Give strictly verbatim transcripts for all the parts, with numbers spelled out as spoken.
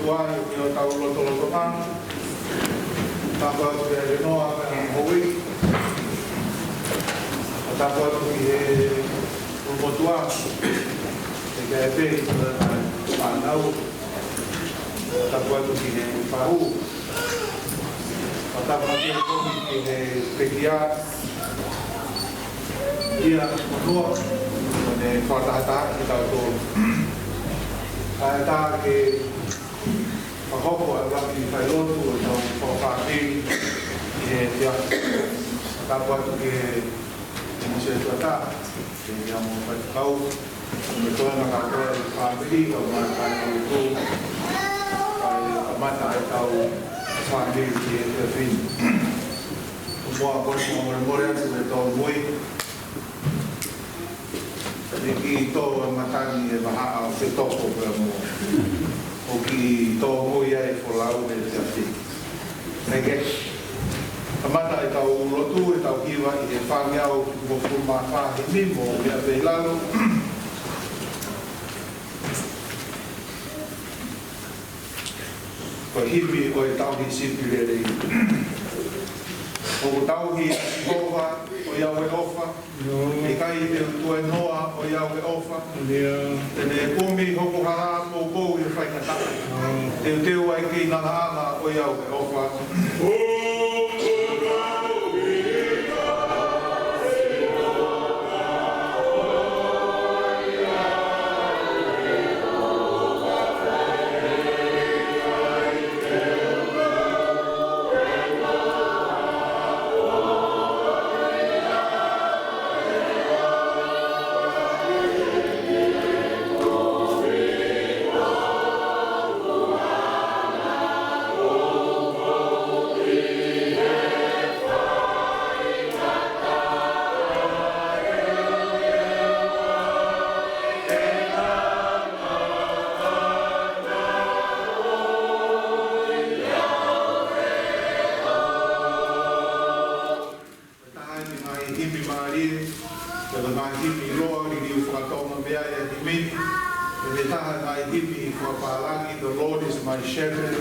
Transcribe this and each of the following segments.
Tuai ki hotau lotolotonga, tapu atu ki he Noa pea mo Hoi, tapu atu ki he Ulumotuʻa, ʻikai pē ki he fānau, tapu atu ki he Fahu, tapu atu ki he pekia, ia, monua, ʻo ne fakatahataha kitautolu. Kae ʻatā ke fakahoko ʻa e ʻuluaki failotu ʻo ʻetau fakafāmili ʻi he efiafi. Tapu atu ki he, ki he Mōsese Tuʻatā, ki he ongo faifekau, mo e toenga kātoa ʻo e fāmili, kae ʻumaʻā e kāinga lotu, kae kamata ʻetau fāmili ʻi he efiafi ni. Ko e moʻoni, ko e molemole atu e tōmui. Naʻe kiʻi tō e matangi he vahaʻa ʻo Fetoko pea mo, ʻo kiʻi tōmui ai e folau he efiafi ni. Naʻe ke kamata ʻetau lotu, ʻetau hiva ʻi he fāngeau uofulu mā fā himi mo meʻa pē ʻi lalo. Ko e himi ʻo e tauhi sipi lelei. ʻOku tauhi ʻa Sihova ʻo ʻi au e ʻofa. ʻIo. ʻIkai te u tuenoa ʻo ʻi au e ʻofa. ʻIo. Te ne kumi hoku hala poupou ʻi he faingataʻa. ʻIo. Teuteu ai kei nalaʻanga ʻo ʻi au e ʻofa. Ko e taha ʻi he ngaahi himi mālie, ko e ngaahi himi ʻiloa, liliu faka-Tonga mei ai e himi ni. Ko e taha ʻi he ngaahi himi fakapālangi, The Lord is my shepherd,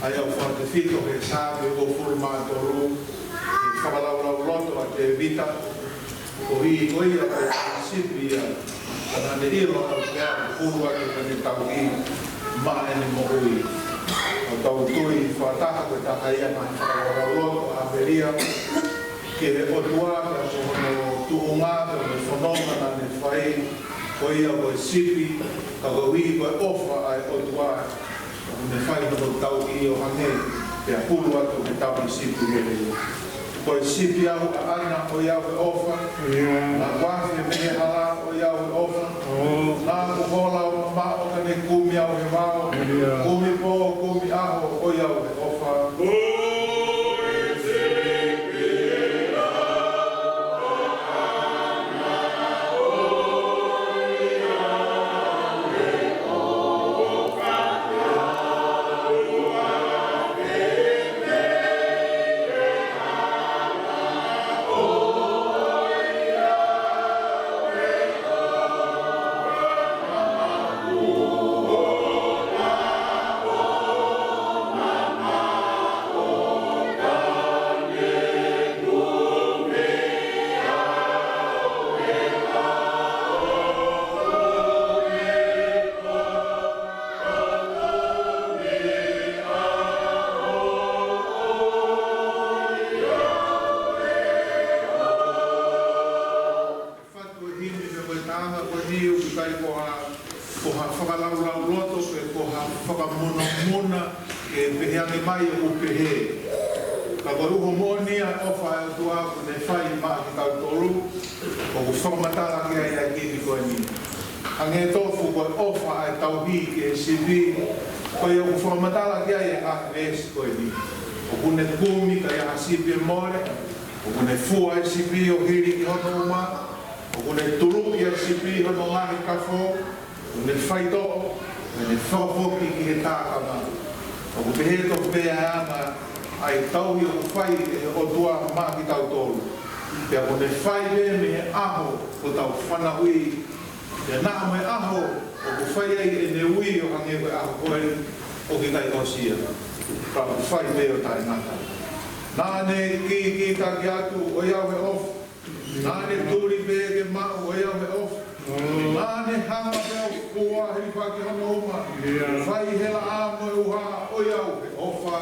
ʻa ia ʻoku fakatefito he Saame uofulu mā tolu, he fakalaulauloto ʻa Tēvita, koeʻuhi ko ia ko e sipi ia, ka naʻa ne ʻilo ʻa e meʻa ʻoku hulu atu ke ne tauhi maʻa ʻene moʻui. ʻOku tau tui fakataha ko e taha ia ʻi he ngaahi fakalaulauloto ʻa ʻApelā ki he ʻOtua, pea ko hono tuʻunga, pea mo e fononga naʻa ne fai, ko ia ko e sipi, ka koeʻuhi ko e ʻofa ʻa e ʻOtua, ʻoku ne fai hono tauhi ʻo hangē, pea hulu atu he tauhi sipi lelei. Ko e sipi au ʻaʻana ʻo ʻi au e ʻofa. ʻIo. Naʻa ku afe mei he hala ʻo ʻi au e ʻofa. ʻIo. Naʻa ku hola ʻo mamaʻo ka ne kumi au he vao. ʻIo. Kumi pō, kumi ʻaho ʻo ʻi au e ʻofa. Fatu e himi pea ko e taʻanga ko eni ʻoku ʻikai ko ha, ko ha fakalaulauloto pe ko ha fakamunamuna ke pehē ange mai ʻoku pehē. Ka ko e uho moʻoni ʻa e ʻofa ʻa e ʻOtua ʻoku ne fai maʻa kitautolu, ʻoku fakamatala ki ai ʻa e himi ko eni. Hangē tofu ko e ʻofa ʻa e tauhi ki he sipi, ko ia ʻoku fakamatala ki ai ʻa e veesi ko eni. ʻOku ne kumi ka ʻi ai ha sipi ʻe mole, ʻoku ne fua e sipi ʻo hili ki hono uma, ʻoku ne tuluʻi e sipi ʻi hono ngaahi kafo, ʻoku ne faitoʻo, ʻoku ne fakafoki ki he tākanga. ʻOku pehē tofu pē ʻa e anga ʻa e tauhi ʻoku fai ʻe he ʻOtua maʻa kitautolu. Pea ʻoku ne fai pē mei he ʻaho ʻoku tau fanauʻi, pea naʻa mo e ʻaho ʻoku fai ai ʻene ui ʻo hangē ko e ʻaho ko eni, ʻOku ʻikai ʻosi ia, ka ʻoku fai pē ʻo taʻengata. Naʻa ne kīkītaki atu ʻo ʻi au he ʻofa. Naʻa ne tuli pē ke maʻu ʻo ʻi au he ʻofa. Naʻa ne hanga pē ʻo fua hilifaki hono uma. Fai he laʻā mo e uha ʻo ʻi au he ʻofa.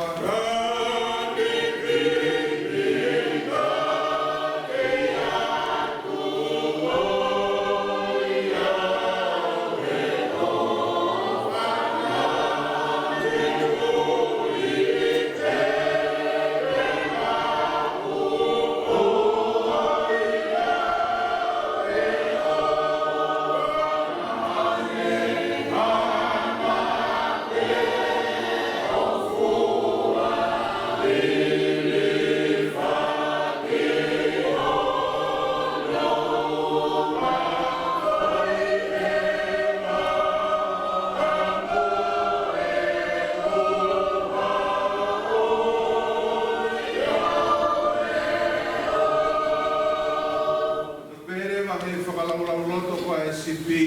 Pehē leva he fakalaulauloto loto ko e sipi,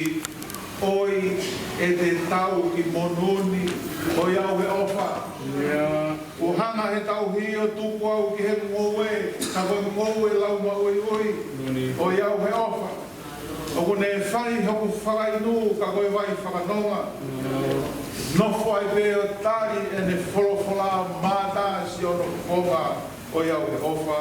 ʻoi ʻe te tau ki monū ni ʻo ʻi au he ʻofa. ʻIo. Kuo hanga he tauhi ʻo tuku au ki he ngoue, ka ko e ngoue lau maʻuiʻui, ʻo ʻi au he ʻofa. ʻOku ne fai hoku fakainu ka ko e vai fakanonga. Nofo ai pē ʻo tali ʻene folofola, mātā siʻono fofonga ʻo ʻi au he ʻofa.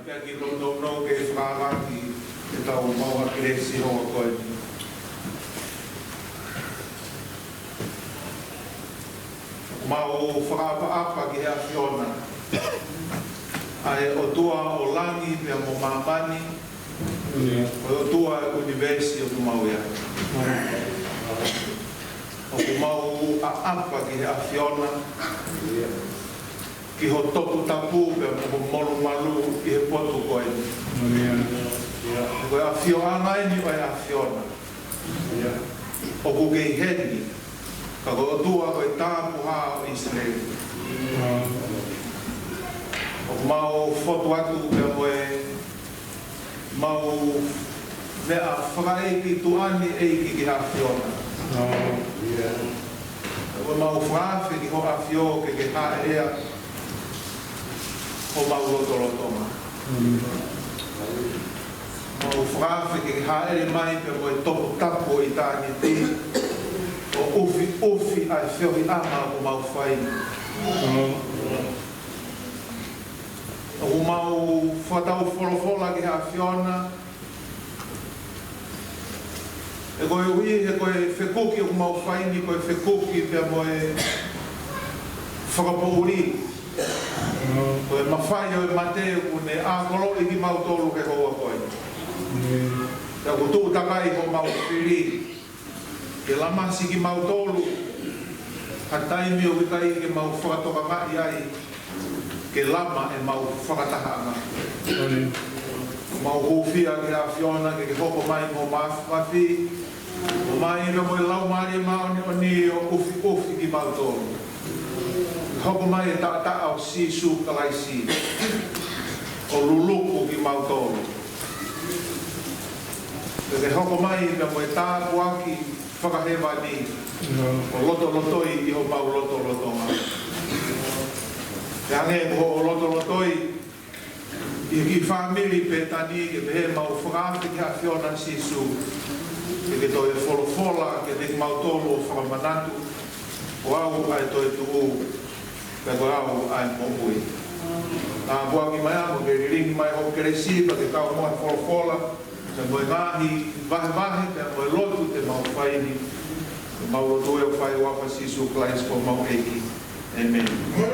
Pea kiʻi toutou nofo ke fakaʻaongaʻi ʻetau maʻu ʻa e kelesi hoʻatā ko eni. Mau fakaʻapaʻapa ki he ʻAfiona, ʻa e ʻOtua ʻo langi pea mo māmani, ko e ʻOtua ʻo e ʻunivēsi ʻoku mau ʻi ai. ʻOku mau ʻaʻapa ki he ʻAfiona, ki ho toputapu pea mo ho molumalu ʻi he potu ko eni. Ko e ʻafioʻanga eni ʻo e ʻAfiona. ʻOku kei heni, ka ko e ʻOtua ko e Tāpuhā ʻo ʻIsileli. ʻOku mau fotu atu pea mo e mau meʻa fakaʻeiki tuʻa ni ʻEiki ki he ʻAfiona. ʻOku mau fakaafe ki ho ʻAfio ke ke hāʻele homau lotolotonga. Mau fakaafe ke ke hāʻele mai pea mo e toputapu ʻo ʻitāniti, ʻo ʻufiʻufi ʻa e feohiʻanga ʻoku mau fai. ʻOku mau fakatau folofola ki he ʻAfiona, he koeʻuhi he ko e fekuki ʻoku mau fai ni ko e fekuki pea mo e fakapoʻuli. Ko e mafai ʻo e mate ʻoku ne ʻākoloʻi kimautolu he houa ko eni. Pea ʻoku tuʻu takai homau fili ke lamasi kimautolu ha taimi ʻoku ʻikai ke mau fakatokangaʻi ai ke lama ʻemau fakatahaʻanga. Mau hūfia ki he ʻAfiona ke ke hoko mai mo māfimafi, ʻo mai pea mo e Laumālie Māʻoniʻoni ʻo ʻufiʻufi kimautolu. Hoko mai e taʻataʻa ʻo Sīsū Kalaisi ʻo luluku kimautolu. Ke ke hoko mai pea mo e tāpuaki fakahēvani ʻo lotolotoi ʻi homau lotolotonga. Ke hangē ko hoʻo lotolotoi ʻi he kiʻi fāmili Pētani, ke pehē mau fakaafe ki he ʻAfiona Sīsū ke ke toe folofola kiate kimautolu ʻo fakamanatu, ko au ʻa e toetuʻu, Pea ko au ʻa e moʻui. Tāpuaki mai ā mo ke lilingi mai hoʻo kelesi, pea ke kau mo e folofola, pea mo e ngaahi vahevahe, pea mo e lotu te mau fai ni. Mau lotu ʻo fai ʻi he huafa ʻo Sīsū Kalaisi ko homau ʻEiki. ʻĒmeni. Ko e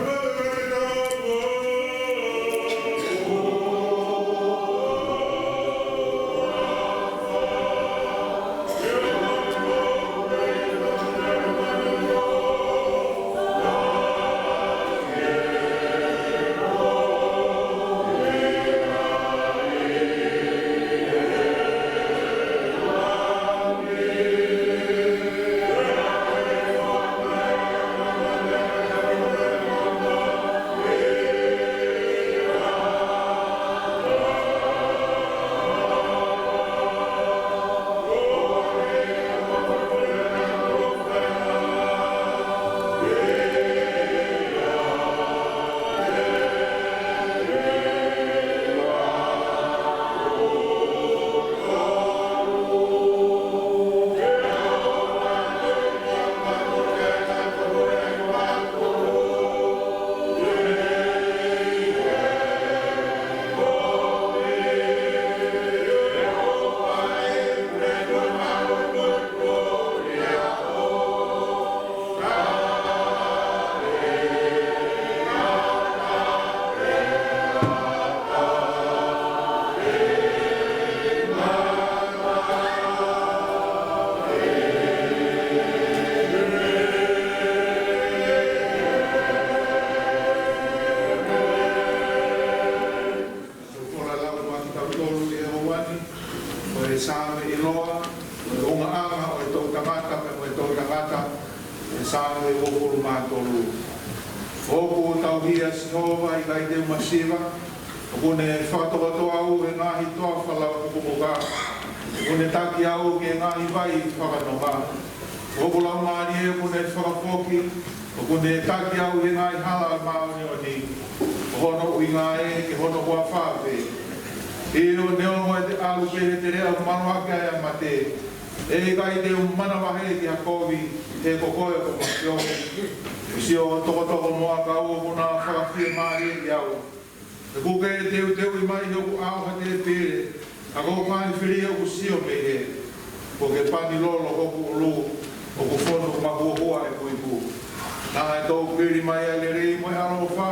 folofola lau maʻa kitautolu ʻi he ʻaho ni, ko e Saame ʻiloa, ko e Ungaʻanga ʻo e Toʻutangata pea mo e Toʻutangata, ko e Saame uofulu mā tolu. ʻOku ou tauhi ʻa Sihova, ʻikai te u masiva, ʻoku ne fakatokoto au he ngaahi toafa laumukumuka, ʻoku ne taki au ki he ngaahi vai fakanonga. Ko hoku laumālie ʻoku ne fakafoki, ʻoku ne taki au he ngaahi hala māʻoniʻoni. Ko hono ʻuhinga ē, ke hono huafa pē. ʻIo, neongo ʻete ʻalu pē he teleʻa ʻoku maluʻaki ai ʻa e mate, ʻe ʻikai te u manavahē ki ha kovi, he ko koe ʻoku mafiohi. Sio, tokotoko mo au, ʻoku na fakafiemālieʻi au. He ʻoku ke teuteuʻi mai hoku ʻao ha tēpile, ʻa hoku ngaahi fili ʻoku sio mei hē. Kuo ke pani lolo hoku ʻulu, ʻoku fonu mahuohua ʻeku ipu. Naʻa ke toupili mai ʻa e lelei mo e ʻaloʻofa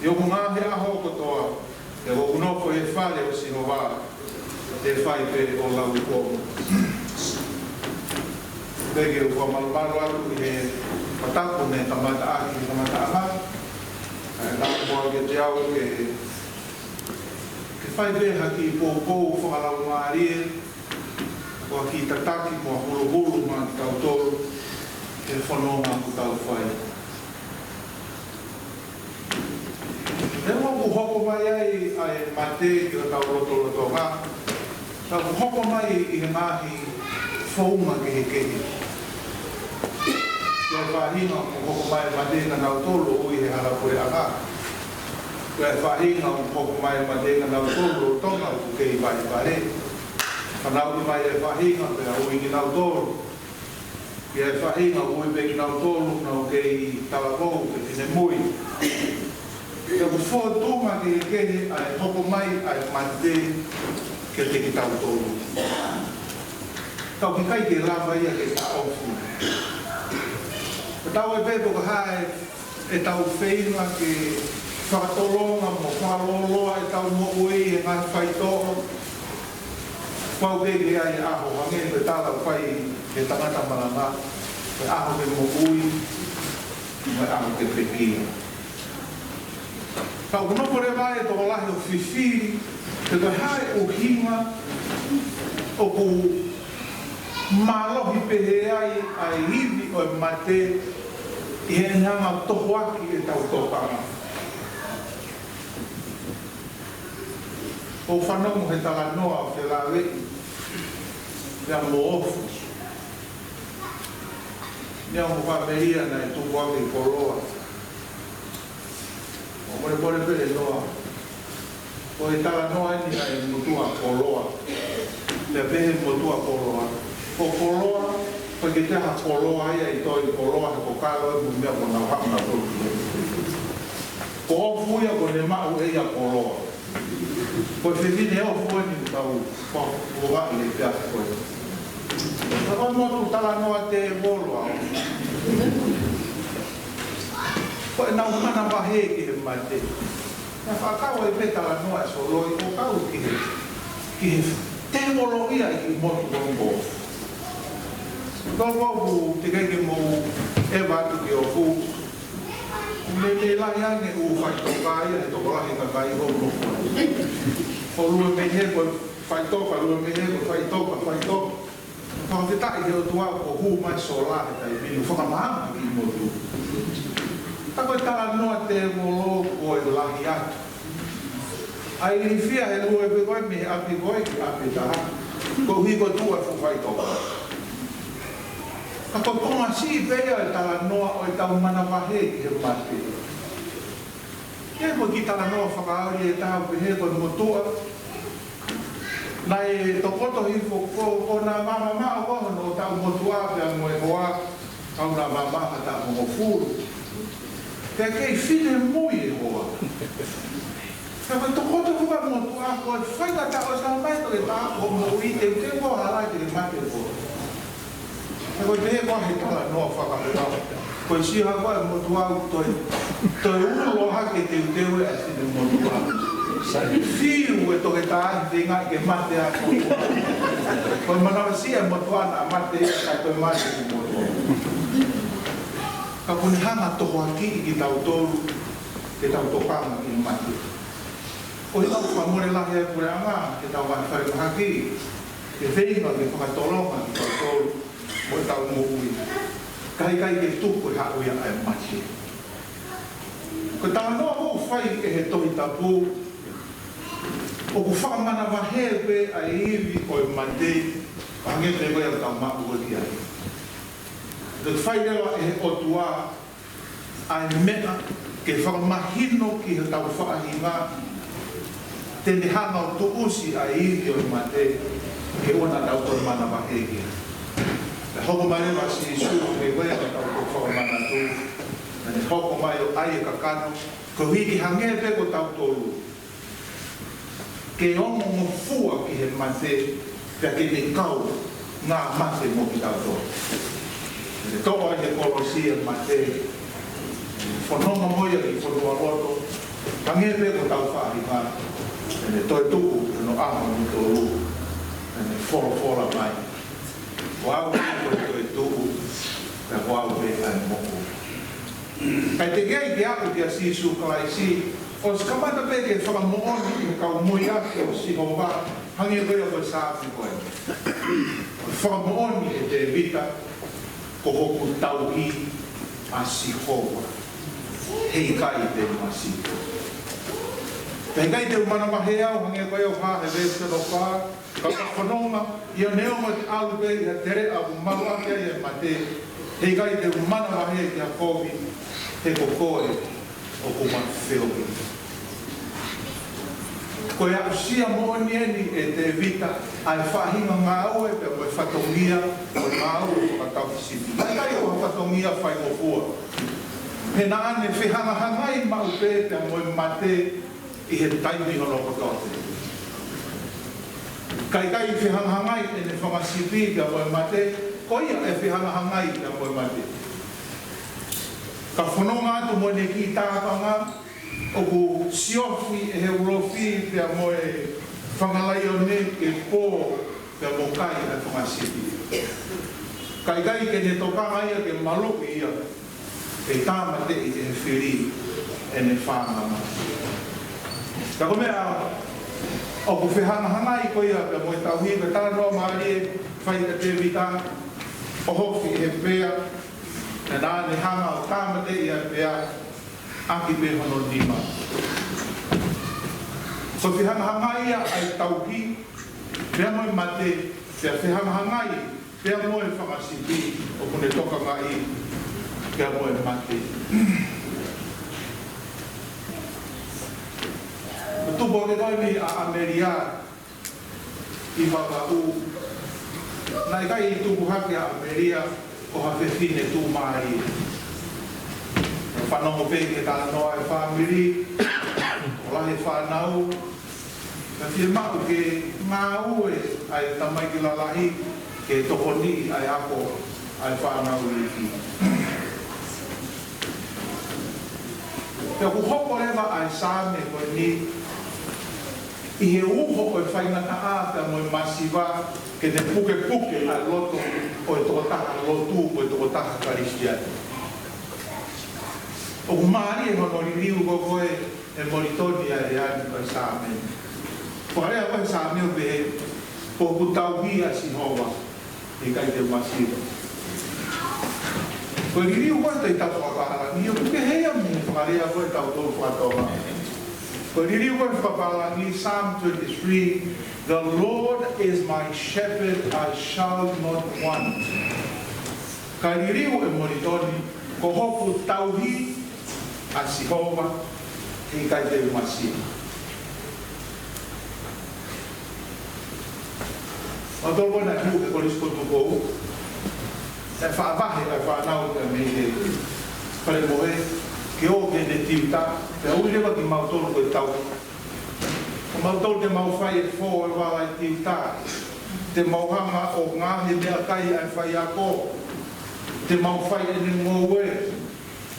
ʻi hoku ngaahi ʻaho kotoa, he ʻoku ou nofo ʻi he fale ʻo Sihova, ʻe fai pē ʻo lauikuonga. Pea ke u fakamalumalu atu ʻi he mataku ne kamata ʻaki he kamataʻanga. ʻE tāpuaki kiate au ke, ke fai pē ha kiʻi poupou fakalaumālie, ko ha kiʻi tataki mo ha huluhulu maʻa kitautolu, he fononga ʻoku tau fai. He ʻoku hoko mai ai ʻa e mate ki hotau lotolotonga, ka ʻoku hoko mai ʻi he ngaahi founga kehekehe. Ko e faʻahinga ʻoku hoko mai e mate kia nautolu ʻoku ui he hala puleʻanga. Ko e faʻahinga ʻoku hoko mai e mate kia nautolu ʻo Tonga ʻoku kei vaivai. Fanauʻi mai e faʻahinga pea ui kinautolu. Pea ʻi ai e faʻahinga ʻoku ui pē kinautolu ʻoku nau kei talavou pe finemui. Pea ʻoku fōtunga kehekehe ʻa e hoko mai ʻa e mate kiate kitautolu. Ka ʻoku ʻikai ke lava ia ke taʻofi. Ka tau ʻai pē pe ko e hā e ʻetau feinga ke fakatolonga mo fakalōloa ʻetau moʻui he ngaahi faitoʻo. Pau pē ke ʻi ai e ʻaho, hangē ko e tala ʻoku fai ʻe he tangata malanga, ko e ʻaho ke moʻui, mo e ʻaho ke pekia. Ka ʻoku nofo leva e tokolahi ʻo fifili pe ko e hā e ʻuhinga ʻoku mālohi pehē ai ʻa e ivi ʻo e mate ʻi heʻene hanga ʻo tohoaki ʻetau tokanga. ʻOku ou fanongo he talanoa ʻo felāveʻi ia mo Ofu, ia mo e fāmili naʻe tupu ʻaki ʻi Koloa. ʻOku mole pole pē ʻe Noa. Ko e talanoa eni ʻa e motuʻa Koloa. Pea pehē motuʻa Koloa. Ko Koloa, Ko e ke te ha koloa ia ʻi toi koloa he ko kalo e mo e meʻa ko nau haʻu na ko. Ko ofu ia ko ne maʻu ʻe ia koloa. Ko e fefine ofu eni tau ko ko va le pea ko. Ka ko motu talanoa tēvolo au. Ko e nau manavahē ki he mate. Naʻe fakakau ai pē talanoa ʻa Soloi ʻo kau ki he, ki he tēvolo ia ʻi he motu ko. Toko ʻoku teʻeki ke mou ʻeva atu ki ʻoku. Meimei lahi ange ʻū faʻitoka ia he tokolahi kakai ʻo moku. ʻO lue mei he ko e faʻitoka, lue mei he ko e faʻitoka, faʻitoka. Fakafetaʻi he ʻOtua kuo hū mai sola he taimi ni ʻo fakamaama ki motu. Ka ko e talanoa tēvolo ko e lahi atu. ʻA e ilifia he lue pē ko ē mei he ʻapi ko ē ki he ʻapi taha. Koeʻuhi ko e tuʻu e fuʻu faʻitoka. Ka ko e konga siʻi pē ia e talanoa ʻo e tau manavahē ki he mate. Ke mo ki talanoa fakaoli e tau pehē ko e motuʻa. Naʻe tokoto hifo ko, ko na mama ma o ko hono tau motuʻa pea mo e hoa, kau na mama ha tau mo fulu. Pea kei finemui e hoa. Pea ko e tokoto fuka motuʻa ko e fai ka tau o tau mai to e tau ko mo ui te te ko hala te mate ko. Ko e pehē ko e talanoa fakapapau. Ko e siʻi hako e motuʻa ʻoku toe, toe ulo hake teuteu e ʻasi ne motuʻa. Fiu e toke tā he feinga ke mate a ko. Ko e manavasiʻi e motuʻa na mate ka toe mate ki motuʻa. Ka ko ne hanga tohoakiʻi kitautolu, ke tau tokanga ki mate. ʻO e tau fakamole lahi e puleʻanga, ke tau vahe fale mahaki. Ke feinga ke fakatolonga kitautolu mo ʻetau moʻui. Kae ʻikai ke tuku e haʻu ia ʻa e mate. Ko e talanoa ʻoku fai ʻe he Tohi Tapu, ʻoku fakamanavahē pē ʻa e ivi ʻo e mate, hangē pē ko ia ʻoku tau maʻu ʻaki ai. Ke fai leva ʻe he ʻOtua, ʻa e meʻa ke fakamahino ki hotau faʻahinga, te ne hanga ʻo tuʻusi ʻa e ivi ʻo e mate, ke ʻoua naʻa tau toe manavahē ki ai. Pea hoko mai leva ʻa Sīsū, ke ko e ʻa tau toe fakamanatu, naʻa ne hoko mai ʻo ʻai e kakano, koeʻuhi ke hangē pē ko tautolu. Ke ongongofua ki he mate, pea ke ne kau ngā mate mo kitautolu. Ke toʻo ai he kolosi e mate, fononga mo ia ki fonualoto, hangē pē ko tau faʻahinga, ke ne toetuʻu, ke ne ʻaho mo tolu, ke ne folofola mai. Ko au ko e toetuʻu, pea ko au pē ʻa e moʻui. Kae teʻeki ke aʻu kia Sīsū Kalaisi, ʻosi kamata pē ke fakamoʻoni ʻi he kau mui ake ʻo Sihova, hangē ko ia ko e Saame ko ē. Fakamoʻoni ʻe Tēvita, ko hoku tauhi ʻa Sihova. Heʻikai te u masiva. Heʻikai te u manavahē au, hangē ko ia ʻoku hā he veesi hono fā, Ka ka fononga, ʻio neongo te ʻalu pē ʻi ha teleʻa ʻoku malu ake ai e mate, heʻikai te u manavahē ki ha kovi, he ko koe ʻoku ma feohi. Ko e aʻusia moʻoni eni ʻe Tēvita, ʻa e faʻahinga ngāue pea mo e fatongia, ko e ngāue fakatauhisipi. ʻIkai ko ha fatongia faingofua. He naʻa ne fehangahangai maʻu pē pea mo e mate, ʻi he taimi hono kotoa pē. Ka ʻikai fehangahangai ʻene fanga sipi pea mo e mate, ko ia ʻe fehangahangai pea mo e mate. Ka fononga atu mo ʻene kiʻi tāpanga, ʻoku siofi ʻe he ulofi pea mo e fanga laione ke pō pea mo kai ʻa e fanga sipi. Ka ʻikai ke ne tokanga ia ke maluʻi ia, ʻe tāmateʻi ʻe he fili ʻene fānau. Ka ko e meʻa ʻoku fehangahangai ko ia pea mo e tauhi, ko e talanoa mālie fai ʻe Tēvita, ʻohofi ʻe he pea, naʻa ne hanga ʻo tāmateʻi ʻa e pea, ʻaki pē hono nima. Ko e fehangahangai ia ʻa e tauhi, pea mo e mate, pea fehangahangai, pea mo e fanga sipi, ʻoku ne tokangaʻi, pea mo e mate. Ko e tupu ʻa e koe ni ʻa ʻAmelia, ʻi Vavaʻu, Naʻe ʻikai tupu hake ʻa ʻAmelia ko ha fefine tuʻumālie. Fanongo pē ki he talanoa ʻa e fāmili, ʻoku lahi e fānau, ka fiemaʻu ke ngāue ʻa e tamaiki lalahi ke tokoniʻi ʻa e ako ʻa e fānau iiki. Pea ʻoku hoko leva ʻa e Saame ko eni ʻi he uho ʻo e faingataʻa pea mo e masiva ke ne pukepuke ʻa e loto ʻo e tokotaha lotu, ʻo e tokotaha Kalisitiane. ʻOku mālie hono liliu ko ē ʻe Molitoni ʻa e leá ni ko e Saame. Ko e lea ko ē Saame ʻoku pehē, ko hoku tauhi ʻa Sihova, ʻe ʻikai te u masiva. Ko e liliu ko ē ʻa e Tohi Tapu Fakapālangi, ʻoku kehe ia mei he fakalea ko ē ʻa tautolu faka-Tonga. Ko e liliu ko ē fakapālangi, Psalm twenty-three, "The Lord is my shepherd, I shall not want." Ka e liliu ʻe Molitoni, ko hoku tauhi ʻa Sihova, ʻe ʻikai te u masiva. ʻO tau ʻoua naʻe hū he Kolisi ko Tupou, ʻe faʻa vahe ʻa e fānau ia mei he fale mohe, ke ō ki heʻene tiuta, pea ui leva kimautolu ko e tauhi. Ko mautolu te mau fai e fō e vala e tiuta. Te mau hanga ʻo ngaohi e meʻakai ʻa e faiako. Te mau fai ʻene ngoue.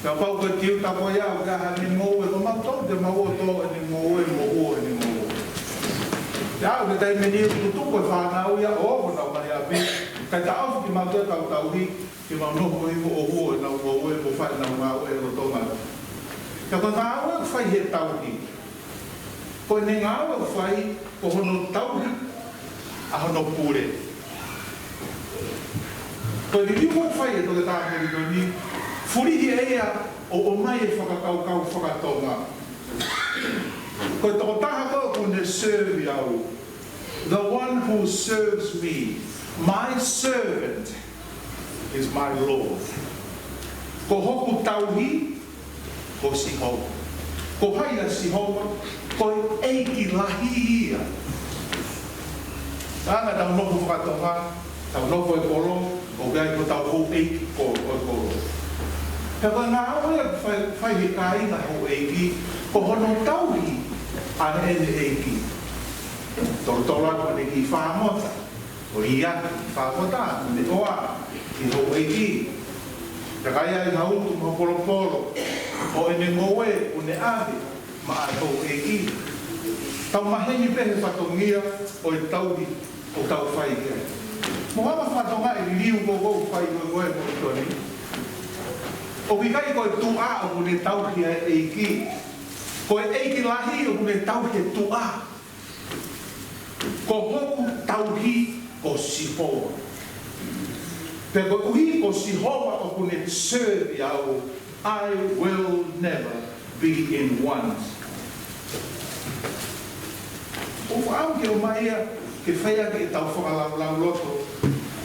Kapau ko e tiuta ko ia ʻoku ʻi ai haʻane ngoue, ko mautolu te mau ō ʻo tō ʻene ngoue, mo ʻuo ʻene ngoue. Pea ʻi he taimi ni ʻoku tutuku e fānau ia ʻo ō ki honau ngaahi ʻapi, kae taʻofi kimautolu ʻe heʻetau tauhi, ke mau nofo ʻi muʻa ʻo ʻuo ʻenau ngoue, mo fai ʻenau ngāue ʻi lolotonga. Ka ko e ngāue ʻoku fai ʻe he tauhi, ko ʻene ngāue ʻoku fai ko hono tauhi ʻa hono pule. Ko e liliu ʻoku fai ʻe he Toketā Molitoni, fulihi ʻe ia ʻo ʻomai e fakakaukau faka-Tonga. Ko e tokotaha ko ē ʻoku ne serve au, the one who serves me, my servant is my Lord. Ko hoku tauhi ko Sihova. Ko hai ʻa Sihova? Ko e ʻEiki lahi ia. Ka ʻi heʻetau nofo faka-Tonga, tau nofo he kolo, ʻoku ʻi ai hotau houʻeiki ko, ko e kolo. Pea ko e ngāue ʻoku fai, fai ʻe he kāinga houʻeiki, ko hono tauhi ʻa ʻene ʻeiki. Tolotolo atu ʻene kiʻi fāngota, ʻo liʻaki e fāngota, ʻo ne ʻoange ki he houʻeiki. Pea ka ʻi ai ha utu mo ha polopolo ʻo ʻene ngoue, ʻo ne ʻave maʻa e houʻeiki. Tau maheni pē he fatongia ʻo e tauhi ʻoku tau fai ki ai. Mo ha fatongia e liliu ko ē ʻoku fai ko ē ʻe Molitoni. ʻOku ʻikai ko e tuʻa ʻoku ne tauhi ʻa e ʻeiki. Ko e ʻEiki lahi ʻoku ne tauhi e tuʻa. Ko hoku tauhi ko Sihova. Pea koeʻuhi ko Sihova ʻoku ne serve au, I will never be in want. ʻOku ou fakaʻamu ke ʻomai ia ke fai ʻaki ʻetau fakalaulauloto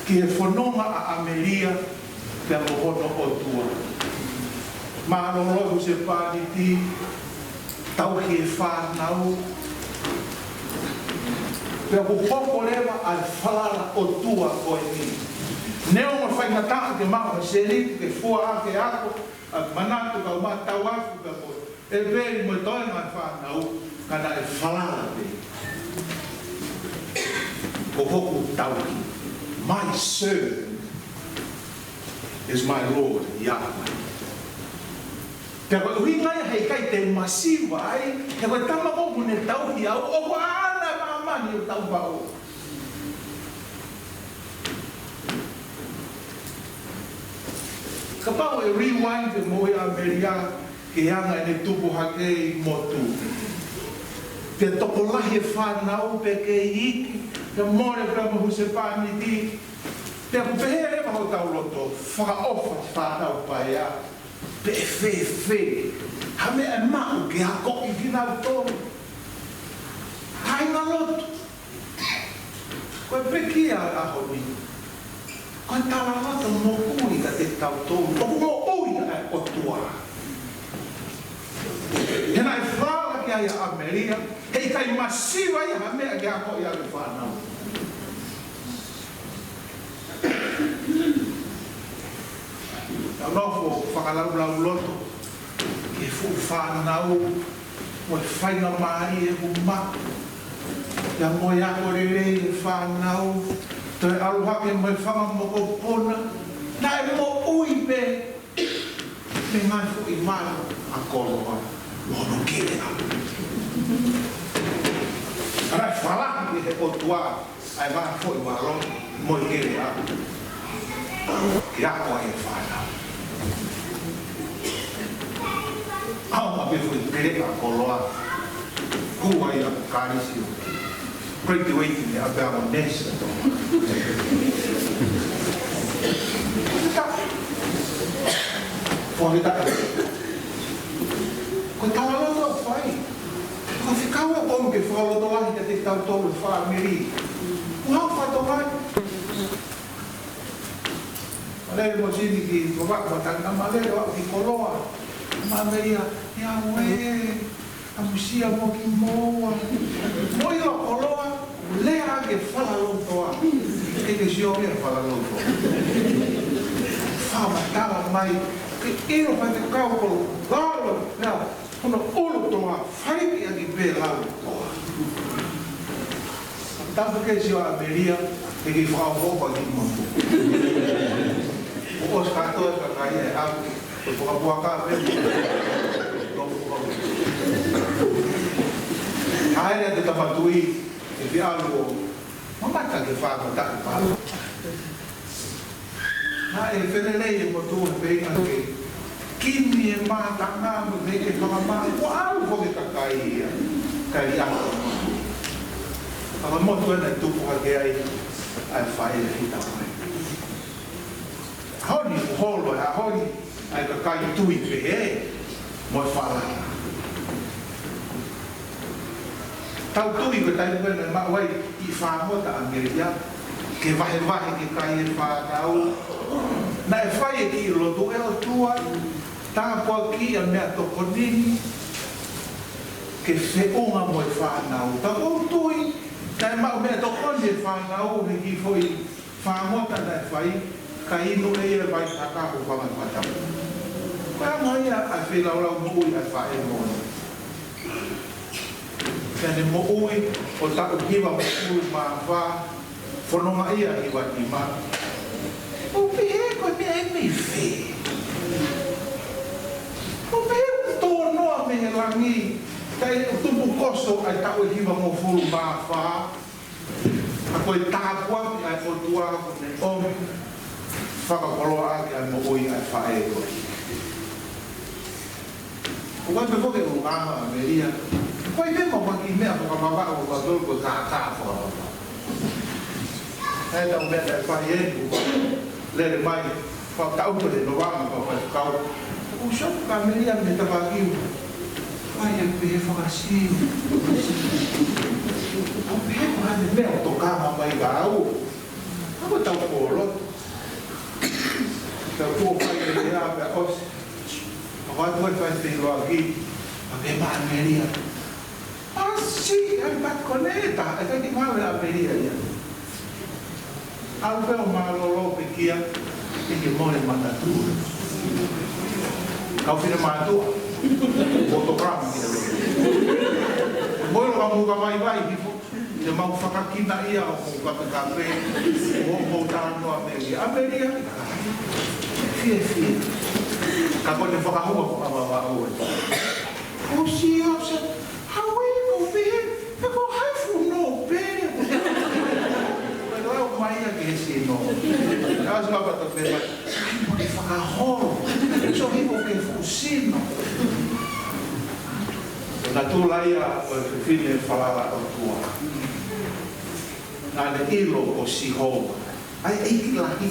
ki he fononga ʻa ʻAmelia pea mo hono ʻOtua. Mālōlō e husepāniti, tauhi e fānau. Pea ʻoku hoko leva ʻa e falala ʻOtua ko eni. Neongo e faingataʻa ke maʻu ha sēniti ke fua ʻaki e ako, ʻa e manatu kae ʻumaʻā e tau aku pea mo e peli mo e toenga e fānau, ka naʻe falala pē. Ko hoku tauhi, my servant is my Lord Yahweh. Pea ko e ʻuhinga ia he ʻikai te u masiva ai, he ko e tama ko ē ʻoku ne tauhi au, ʻoku ʻaʻana e māmani ʻo tau pau. Kapau ʻe rewind e moʻui ʻa ʻAmelia ki he anga ʻene tupu hake ʻi motu. Pea tokolahi e fānau pea kei iiki, pea mole pea mo e husepāniti. Pea ʻoku pehē leva hotau loto, fakaʻofa fānau paea, pe ʻe fēfē ha meʻa ʻe maʻu ke akoʻi kinautolu. Kāingalotu. Ko e pekia ʻo e ʻaho ni, ko e talaloto moʻui kiate kitautolu, ʻoku moʻui ʻa e ʻOtua. He naʻe falala ki ai ʻa ʻAmelia, he ʻikai masiva ia ha meʻa ke akoʻi ʻaki e fānau. Tau nofo fakalaulauloto ki he fuʻu fānau, mo e faingamālie ʻoku maʻu. Pea mo e ako lelei e fānau, toe ʻalu hake mo e fanga mokopuna, naʻe moʻui pē mei he ngaahi foʻi valo ʻa koloa mo hono keleʻa. Naʻe falala ki he ʻOtua ʻa e ngaahi foʻi valo mo e keleʻa ke ako ai e fānau. ʻAonga pē foʻi keleʻa ʻa koloa, hū ai ʻa Kalisi ʻo graduate mei he ʻapiako neesi. Fakafetaʻi. Ko e talaloto ʻoku fai. Ko e fekau ʻoku ʻomi ke fakalotolahi kiate kitautolu e fāmili. Kuo hau fatongia. Mālele mo Sini ki Vavaʻu, Matanga, mālele ʻo aʻu ki koloa. Mālele ia, ia ue, ʻamusia mo kimoua. Mo ia koloa, lea ke fakalotolahi. Ke ke sio ke fakalotolahi. Fakamatala mai, ke ʻilo mai te kau koloa. Lalo, lalo. Hono ʻulu toa, fai ki ʻaki pē lau toa. Tapu ke sio ʻa Melia, ke ke fakaʻofoʻofa ki motu. ʻOsi kātoa e kakai ʻe au, ʻo fakapuaka pē. Haere atu Tama Tui, ʻe ke ʻalu ʻo mamata ke fakamatala palo. Naʻe felelei e motu he feinga ke kimi e mātanga mo e ke fakamā, kuo ʻalu foki e kakai ia, kae ʻi ai. Ka ko e motu ena ʻe tupu hake ai ʻa e faʻē fita mai. ʻAho ni kuo holo, ʻaho ni ʻa e kakai tui pehē mo e falala. Tau tui ko e taimi ko ē naʻe maʻu ai ʻi Fangota ʻa Melia, ke vahevahe ke kai e fānau. Naʻe fai e kiʻi lotu, ʻe ʻOtua, tāpuakiʻi ʻa e meʻatokoni ni ke feʻunga mo e fānau. Tau tui, naʻe maʻu meʻatokoni e fānau he kiʻi foʻi Fangota naʻe fai, ka inu ʻe ia e vai haka ʻo fanga fata. Ko e anga ia ʻa e feilaulau moʻui ʻa e faʻē moʻoni. Pea ne moʻui ʻo taʻu hivangofulu mā fā, fononga ia ʻi Vatima. ʻOku pehē ko e meʻa ʻe mei fē? ʻOku pehē ʻoku tō noa mei he langi, kae tupu koso ʻa e taʻu ʻe hivangofulu mā fā, ka ko e tāpuaki ʻa e ʻOtua kuo ne ʻomi, fakakoloa ʻaki ʻa e moʻui ʻa e faʻē ko ē. ʻOku ʻi ai pē foki e ʻulungaanga ʻa Melia. ʻOku ʻi ai pē mo e kiʻi meʻa fakamavaʻu ʻo ka tolu ko e kākā fakamavaʻu. ʻA e taʻu meʻa naʻe fai eni, lele mai, fakataʻu ko e novanga, fakafaifekau. ʻOku sio ka Melia mei tafaʻaki. Fai e pehē fakasiu. ʻOku pehē ko e hā e meʻa ʻoku tokanga mai ka au. Ka ko e tau kolo. Tau kuo fai e lea pea ʻosi. ʻOku ʻi ai e fai feiloaki. ʻA e meʻa Melia. ʻAsi, ʻa e pat koneta, ʻa e fai ki mau e ʻa Melia ia. ʻAlu pē ʻo mālōlō pekia, ʻi he mole manatu. Kau finemātuʻa, photograph ki he loto. Mo e loka mo ka vaivai hifo, te mau fakakina ia ʻo mo kapekape, ʻo mo talanoa Melia. ʻA Melia, fiefia. Ka ko e fakahua, fakavavau ē. ʻOsi, ʻosi, hau e ko pē, pe ko hai funo pē. Ko e lau mai ia ke sino. Ka ʻosi ka pata pē mai. Ai, mo ke fakaholo. So hiko ke fuʻu sino. Ko natula ia ʻo e fefine falala ʻOtua. Naʻa ne ʻilo ko Sihova. ʻA e ʻEiki lahi.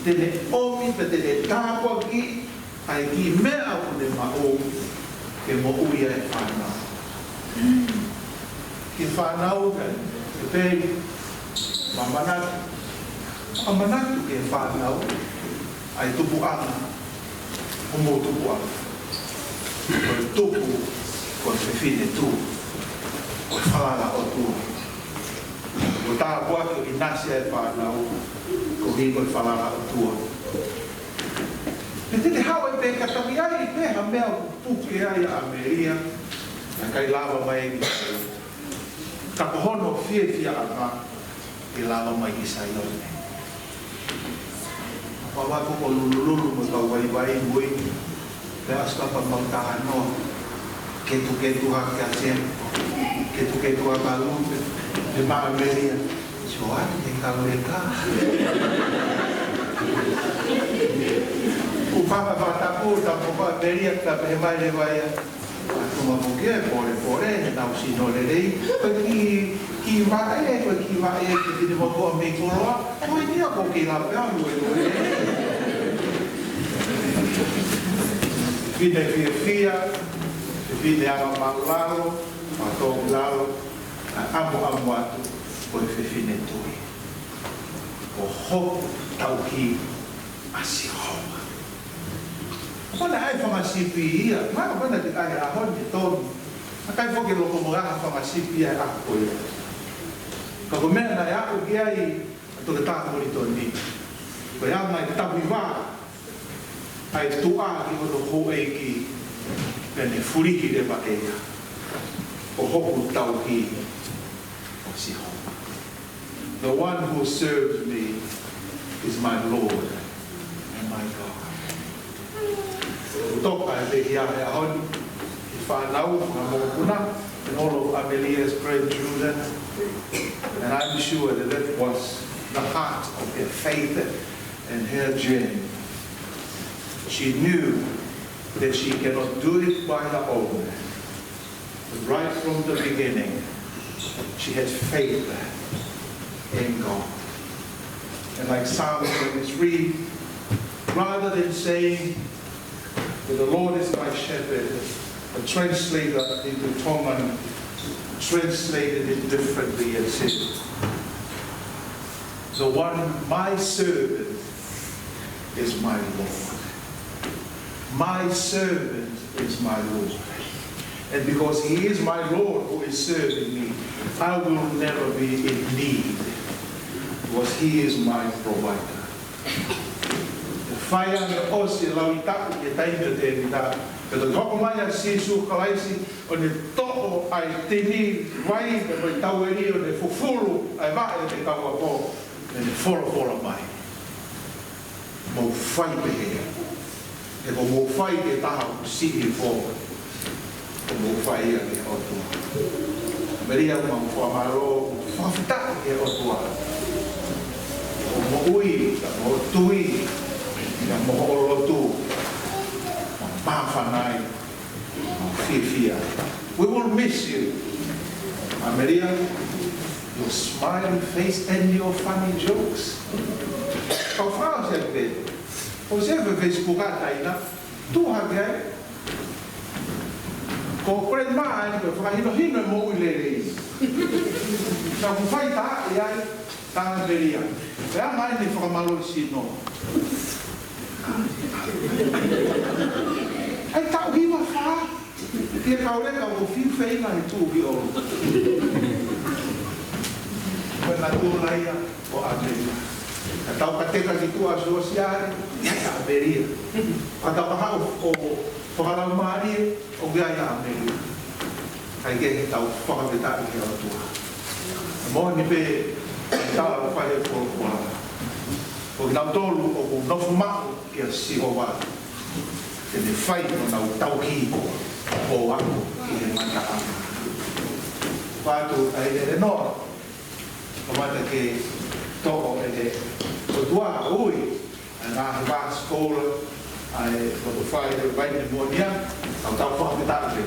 Te ne ʻomi, pea te ne tāpuakiʻi ʻa e kiʻi meʻa ʻoku ne maʻu ke moʻui ai e fānau. Kiʻi fānau ka, ke pei, mamanatu, mamanatu ki he fānau, ʻa e tupuʻanga, hoʻomou tupuʻanga. Ko e tupu, ko e fefine tupu, ko e falala ʻOtua. Ko e tāpuaki ʻo e ʻinasi ʻa e fānau, ko e hiko e falala ʻOtua. Pea te te haʻu ai pē ka taki ai pē ha meʻa ʻoku puke ai ʻa ʻAmelia, naʻe ʻikai lava mai eni. Ka ko hono fiefiaʻanga ke lava mai ki Saione. Pea ʻoku ou lulululu mo e kau vaivai mo ia. Pea ʻosi ka pea mau talanoa. Ketuketu hake ʻa Sam. Ketuketu hake ʻa Lupe. Pea mo ʻAmelia. Sio atu ke kau e ka. Kuo fanga fakatapu, tapu ʻa ʻAmelia, ka pehē mai leva ia. Atu ma mo ke pole pole, he nau sino lelei. Ko e kiʻi, kiʻi vaʻe, ko e kiʻi vaʻe, ke tini mo ko mei koloa. Ko e nia ko ke la pea mo e. Fefine fiefia, fefine anga māʻulalo, māʻulalo, ʻa ʻamu ʻamu atu, ko e fefine tui. Ko hoku tauhi ʻa Sihova. Ko ʻene ʻai fanga sipi ia, ma ko ʻene ʻai ʻaho ni tonu. ʻIkai foki loko mo ha fanga sipi ia ʻa ko ia. Ka ko e meʻa naʻe aʻu ki ai ʻa Toketā Kolitoni. Ko e anga e tauhi vā, ʻa e tuʻa ki hono houʻeiki, pea ne fulihi leva ʻe ia. Ko hoku tauhi ʻa Sihova. The one who serves me is my Lord and my God. Toka e pekia he ʻaho ni, e fānau, fanga mokopuna, and all of Amelia's grandchildren. And I'm sure that that was the heart of her faith and her journey. She knew that she cannot do it by her own. Right from the beginning, she had faith in God. And like Psalm twenty-three, rather than saying that the Lord is my shepherd, the translator into Tongan translated it differently and said, the one, my servant is my Lord. My servant is my Lord. And because he is my Lord who is serving me, I will never be in need, because he is my provider. Fai ange ʻosi e lau ʻi taʻu ki he taimi ʻo Tēvita, pea toki hoko mai ʻa Sīsū Kalaisi, ʻo ne toʻo ʻa e tini vai, pea mo e taueli, ʻo ne fufulu ʻa e vaʻe ʻo e kau ako, ʻo ne folofola mai. Mou fai pehē. He ko hoʻomou fai ki he taha ʻoku siʻi hifo, ko hoʻomou fai ia ki he ʻOtua. Melia, mau fakamālō, fakafetaʻi ki he ʻOtua. Hoʻo moʻui, ka mo hoʻo tui, ka mo hoʻo lotu. Māfana ai. Fiefia. We will miss you. ʻAmelia, your smiling face and your funny jokes. Kau fao se pe. ʻO se pe Facebook ʻa taina. Tu hake ai. Ko grandma ai, ko e fakahinohino e moʻui lelei. Ka ʻoku fai tā ʻe ai. Ka Melia. Pea mai ni fakamālō sino. ʻAi tauhi ma fa. Ke kau le kau ko fiu feinga he tuʻu ki ʻolunga. Ko e natula ia ʻo ʻAmelia. Ka tau ka teka ki tuʻa ʻo sio siale, ia ʻa ʻAmelia. Ka tau ka haʻu ʻo fakalaumālie, ʻoku ʻi ai ʻa ʻAmelia. Kae kehe tau fakafetaʻi ki he ʻOtua. Moʻoni pē, tala ʻoku fai e folofola. Ko kinautolu ʻoku nofo maʻu kia Sihova, te ne fai honau tauhi ʻo aʻu ki he ngataʻanga. Patu ai e noa, kamata ke toʻo ʻe he ʻOtua ʻa e ui, ʻa e ngaahi vāsikoula, ʻa e loto fai, ʻa e vai ni moʻoni ia, tau tau fakafetaʻi pē.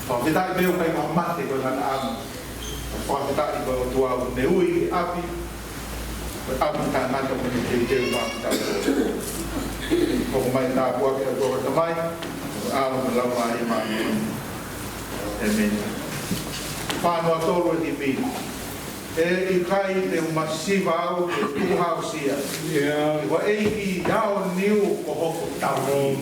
Fakafetaʻi pē ʻoku ʻikai ke mate ko e ngataʻanga. Fakafetaʻi ko e ʻOtua ʻoku ne ui ʻapi, ko e ʻapi tangata ko ʻene teuteu maʻatautolu. Hoko mai tāpuaki ʻa e ʻOtua ko e Tamai, ko e ʻAlo mo e Laumālie Māʻoniʻoni. ʻĒmeni. Fā noa tolu e himi. ʻE ʻikai te u masiva au ke tuʻu hausia. ʻIo. ʻEiki, ʻi ho niu ko hoku tauhi.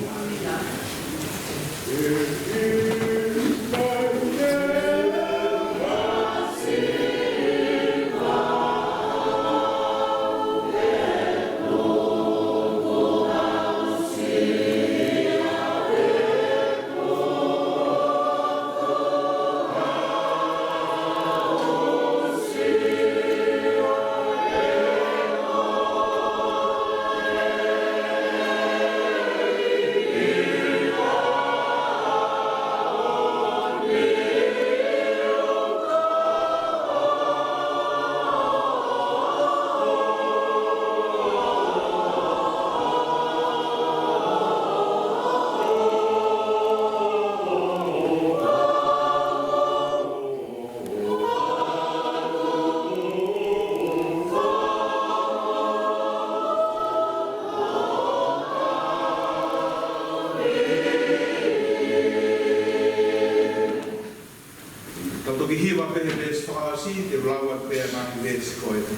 Hiva pē he veesi fakaʻosi, te u lau atu pē ʻa e ngaahi veesi ko eni.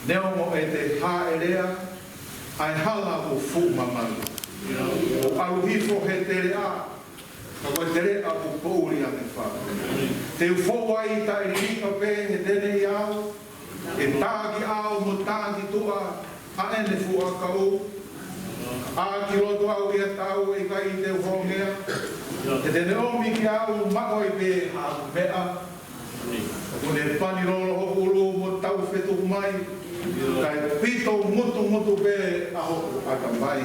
Neongo ʻete hāʻelea ʻa e hala ʻoku fuʻu mamalu, ʻo ʻalu hifo he teleʻa, ka ko e teleʻa ʻoku poʻuli ange fau. Te u fou ai taʻelilinga pē he teneʻi ao, ʻe tā ki ʻao mo tā ki tuʻa ʻa ʻene fuʻu ʻakau. ʻĀ ki loto au ʻi ha taʻu ʻe ʻikai te u hongea, he te ne ʻomi kiate au maʻu ai pē haʻaku meʻa. ʻOku ne pani lolo hoku ʻulu mo tau fetuku mai, kae pito ngutungutu pē ʻa hoku ʻatamai.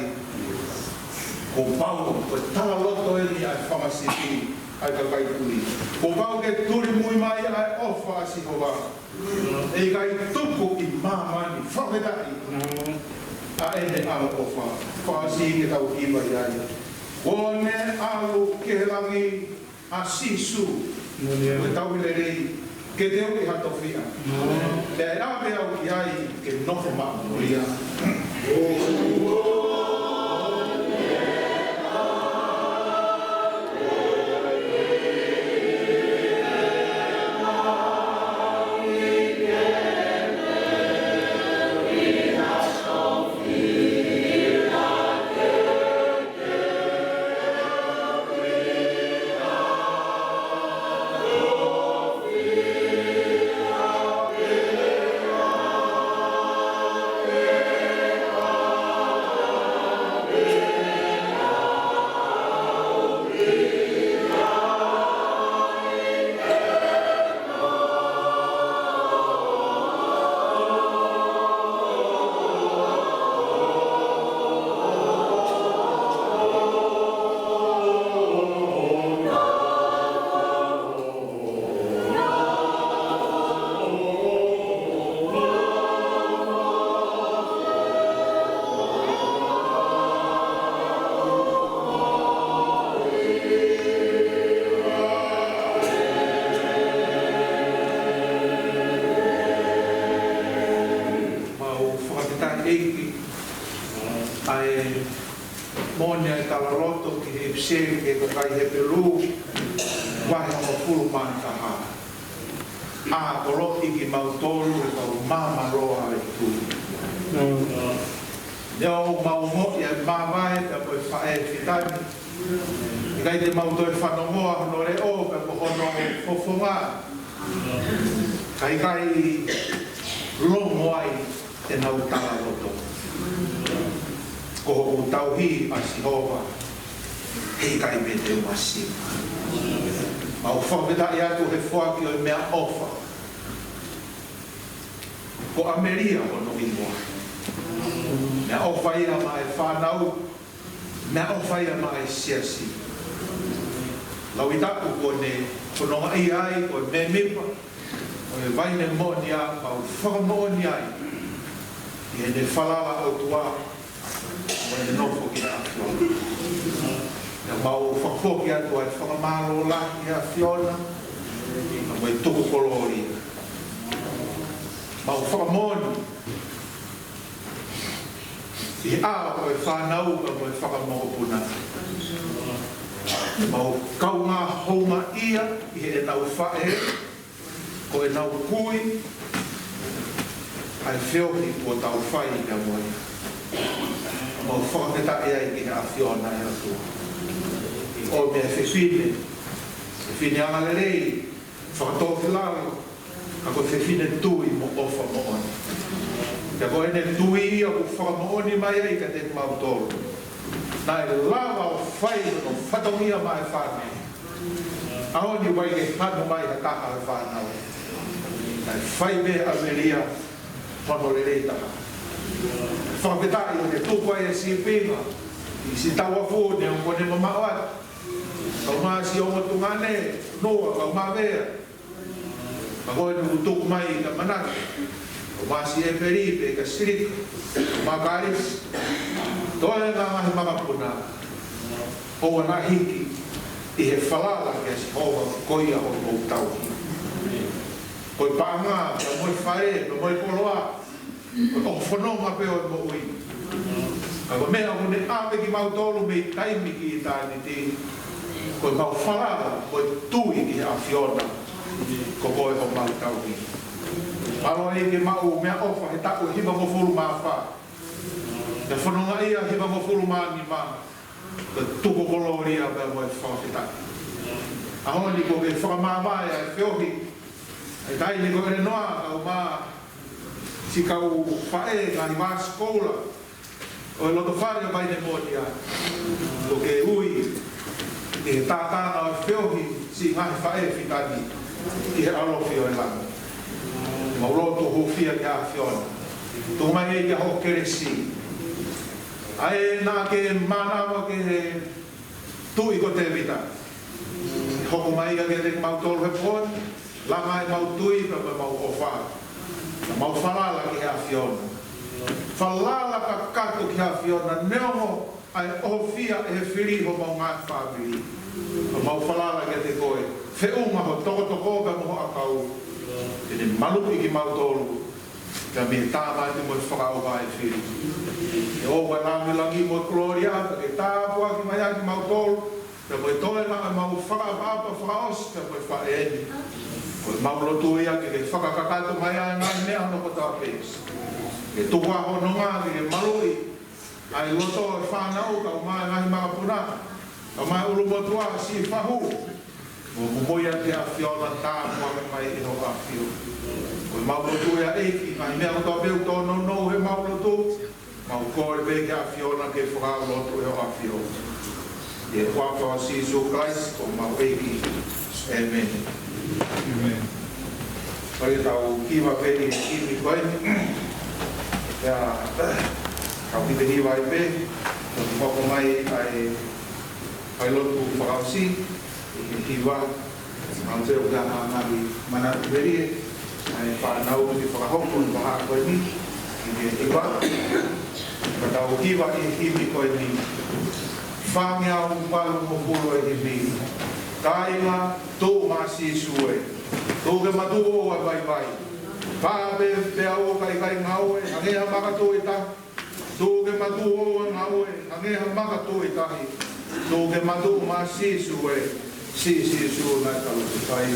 Kuo pau, ko e talaloto eni ʻa e fanga sipi ʻa e kakai tui. Kuo pau ke tulimui mai ʻa e ʻofa ʻa Sihova. ʻE ʻikai tuku ʻi māmani, fakafetaʻi ʻa ʻene ʻaloʻofa. Fakaʻosi ke tau hiva ai. Kuo ne ʻalu ki he langi ʻa Sīsū, ko e tauhi lelei, ke te uki ha tofiʻa. Pea ʻe ʻave au ki ai ke nofo maʻu mo ia. Mau fakafetaʻi ʻEiki, ʻa e moʻoni ʻa e talaloto ki he ʻipiseli ki he kakai Hepelū, vahe hongofulu mā taha. ʻA, kolosi kimautolu ʻoku mau māmāloa ʻi he tui. Neongo ʻemau ongoʻi ʻa e māvae pea mo e faʻē fitani, ʻikai te mau toe fanongoa hono leʻo pea mo hono fofonga, ka ʻikai longo ai ʻenau talaloto. Ko hoku tauhi ʻa Sihova, heʻikai pē te u masiva. Mau fakafetaʻi atu he foaki ʻo e meʻaʻofa. Ko ʻAmelia hono hingoa. Meʻaʻofa ia maʻa e fānau, meʻaʻofa ia maʻa e siasi. Lauʻi taʻu kuo ne fononga ai ko e mēmipa ʻo e Vaine Moʻonia, mau fakamoʻoni ai ʻi heʻene falala ʻOtua mo ʻene nofo ki he ʻAfiona. Pea mau fakafoki atu ʻa e fakamālō lahi ki he ʻAfiona, pea mo e tuku kolōlia. Mau fakamoʻoni ʻi he ʻao ʻo e fānau pea mo e fakamokopuna. Mau kaungā houngaʻia ʻi heʻenau faʻē, ko ʻenau kui, ʻa e feohi kuo tau fai pea mo ia. Mau fakafetaʻi ai ki he ʻAfiona ʻe ʻOtua. ʻI he ʻomi ʻa e fefine, fefine angalelei, fakatōkilalo, ka ko e fefine tui mo ʻofa moʻoni. Pea ko ʻene tui ia ʻoku fakamoʻoni mai ai kiate kimautolu. Naʻe lava ʻo fai hono fatongia maʻa e fānau. ʻAho ni ʻoku ʻikai ke hanu mai ha taha ʻo e fānau. Naʻe fai pē ʻe ʻAmelia hono lelei taha. Fakafetaʻi ʻoku ne tuku ai e sīpinga ʻi Sitauafu, neongo kuo ne mamaʻo atu. Kau mai siʻi ongo tuongaʻane, Noa, kau mai pē. Ka ko e nuku tuku mai ka manaki. Kau mai siʻi ʻEpeli pea ka Silika, kau mai Kalisi. Toe ngaahi makapuna. ʻOua naʻa hiki ʻi he falala kia Sihova, ko ia hoʻomou tauhi. Ko e paʻanga, pea mo e fale, pea mo e koloa, ko e fononga pē ʻo e moʻui. Ka ko e meʻa ʻoku ne ʻave kimautolu mei taimi ki ʻitāniti, Ko ʻemau falala, ko e tui ki he ʻAfiona, ko koe homau tauhi. Mālō ʻEiki, maʻu meʻaʻofa he taʻu ʻe hivangofulu mā fā. Pea fononga ia hivangofulu mā nima. Ko e tuku kolōlia pea mo e fakafetaʻi. ʻAho ni ʻoku ke fakamāvae ʻa e feohi. ʻI he taimi ko eni ʻoku kau mai siʻi kau faʻē ngaahi vāsikoula ʻo e lotofale ʻo Painemōnia, ʻoku ke ui ki he tātānaki ʻo e feohi siʻi ngaahi faʻē fika ni ki he ʻalofi ʻo e langi. Mau lotu hūfia ki he ʻAfiona. Tuku mai ʻEiki ʻa hoʻo kelesi. ʻA ē naʻa ke mānava ki he tuʻi ko Tēvita. Hoko mai ia kiate kimautolu he pō ni, langa ʻemau tui pea mo ʻemau ʻofa. Pea mau falala ki he ʻAfiona. Falala kakato ki he ʻAfiona, neongo ʻa e ʻofeina ʻe he fili homau ngaahi fāmili. Pea mau falala kiate koe, feʻunga ho tokotoko pea mo ho ʻakau. Ke ne maluʻi kimautolu. Pea mei he tāmate mo e fakaʻauha ʻa e fili. Ke ʻoua ʻa e lāngilangi mo e kolōlia, pea ke tāpuaki mai ʻa kimautolu. Pea mo e toenga ʻemau fakaʻapaʻapa fakaʻosi, pea mo e faʻē ni. Ko ʻemau lotu ia ke ke fakakakato mai ʻa e ngaahi meʻa hono kotoa pē. Ke tuku ʻa hono ngaahi ke maluʻi ʻa e loto ʻo e fānau, kau mai ngaahi makapuna, kau mai ʻulumotuʻa, siʻi fahu. Mo momoi atu ki he ʻAfiona, tāpuaki mai ʻe hoʻo ʻAfio. Ko ʻemau lotu ia ʻEiki, ngaahi meʻa kotoa pē ʻoku tōnounou he mau lotu, mau kole pē ki he ʻAfiona ke fakalotu ʻe hoʻo ʻAfio. ʻI he huafa ʻo Sīsū Kalaisi ko homau ʻEiki. ʻĒmeni. ʻĒmeni. Pea tau hiva pē ʻi he himi ko eni. Pea tau kiʻi hiva ai pē, tau hoko mai ai. Fai lotu fakaʻosi, ʻi he hiva, mau teu kia ngaahi manatu melie, ʻa e fānau ke fakahoko ʻi he vahaʻa ko eni, ʻi he hiva, ka tau hiva ʻi he himi ko eni, fāngeau valungofulu ʻo e himi, Kāinga, tuʻu maʻa Sīsū ē, tuku ke matuʻu ʻa e vaivai, pā pē pea ʻoua ʻe ʻikai ngāue, hangē ha maka tuʻu ʻi tahi, tuku ke matuʻu ʻa e ngāue, hangē ha maka tuʻu ʻi tahi. Tuku ke matuʻu maʻa Sīsū ē, siʻi Sīsū naʻe talu ki ai.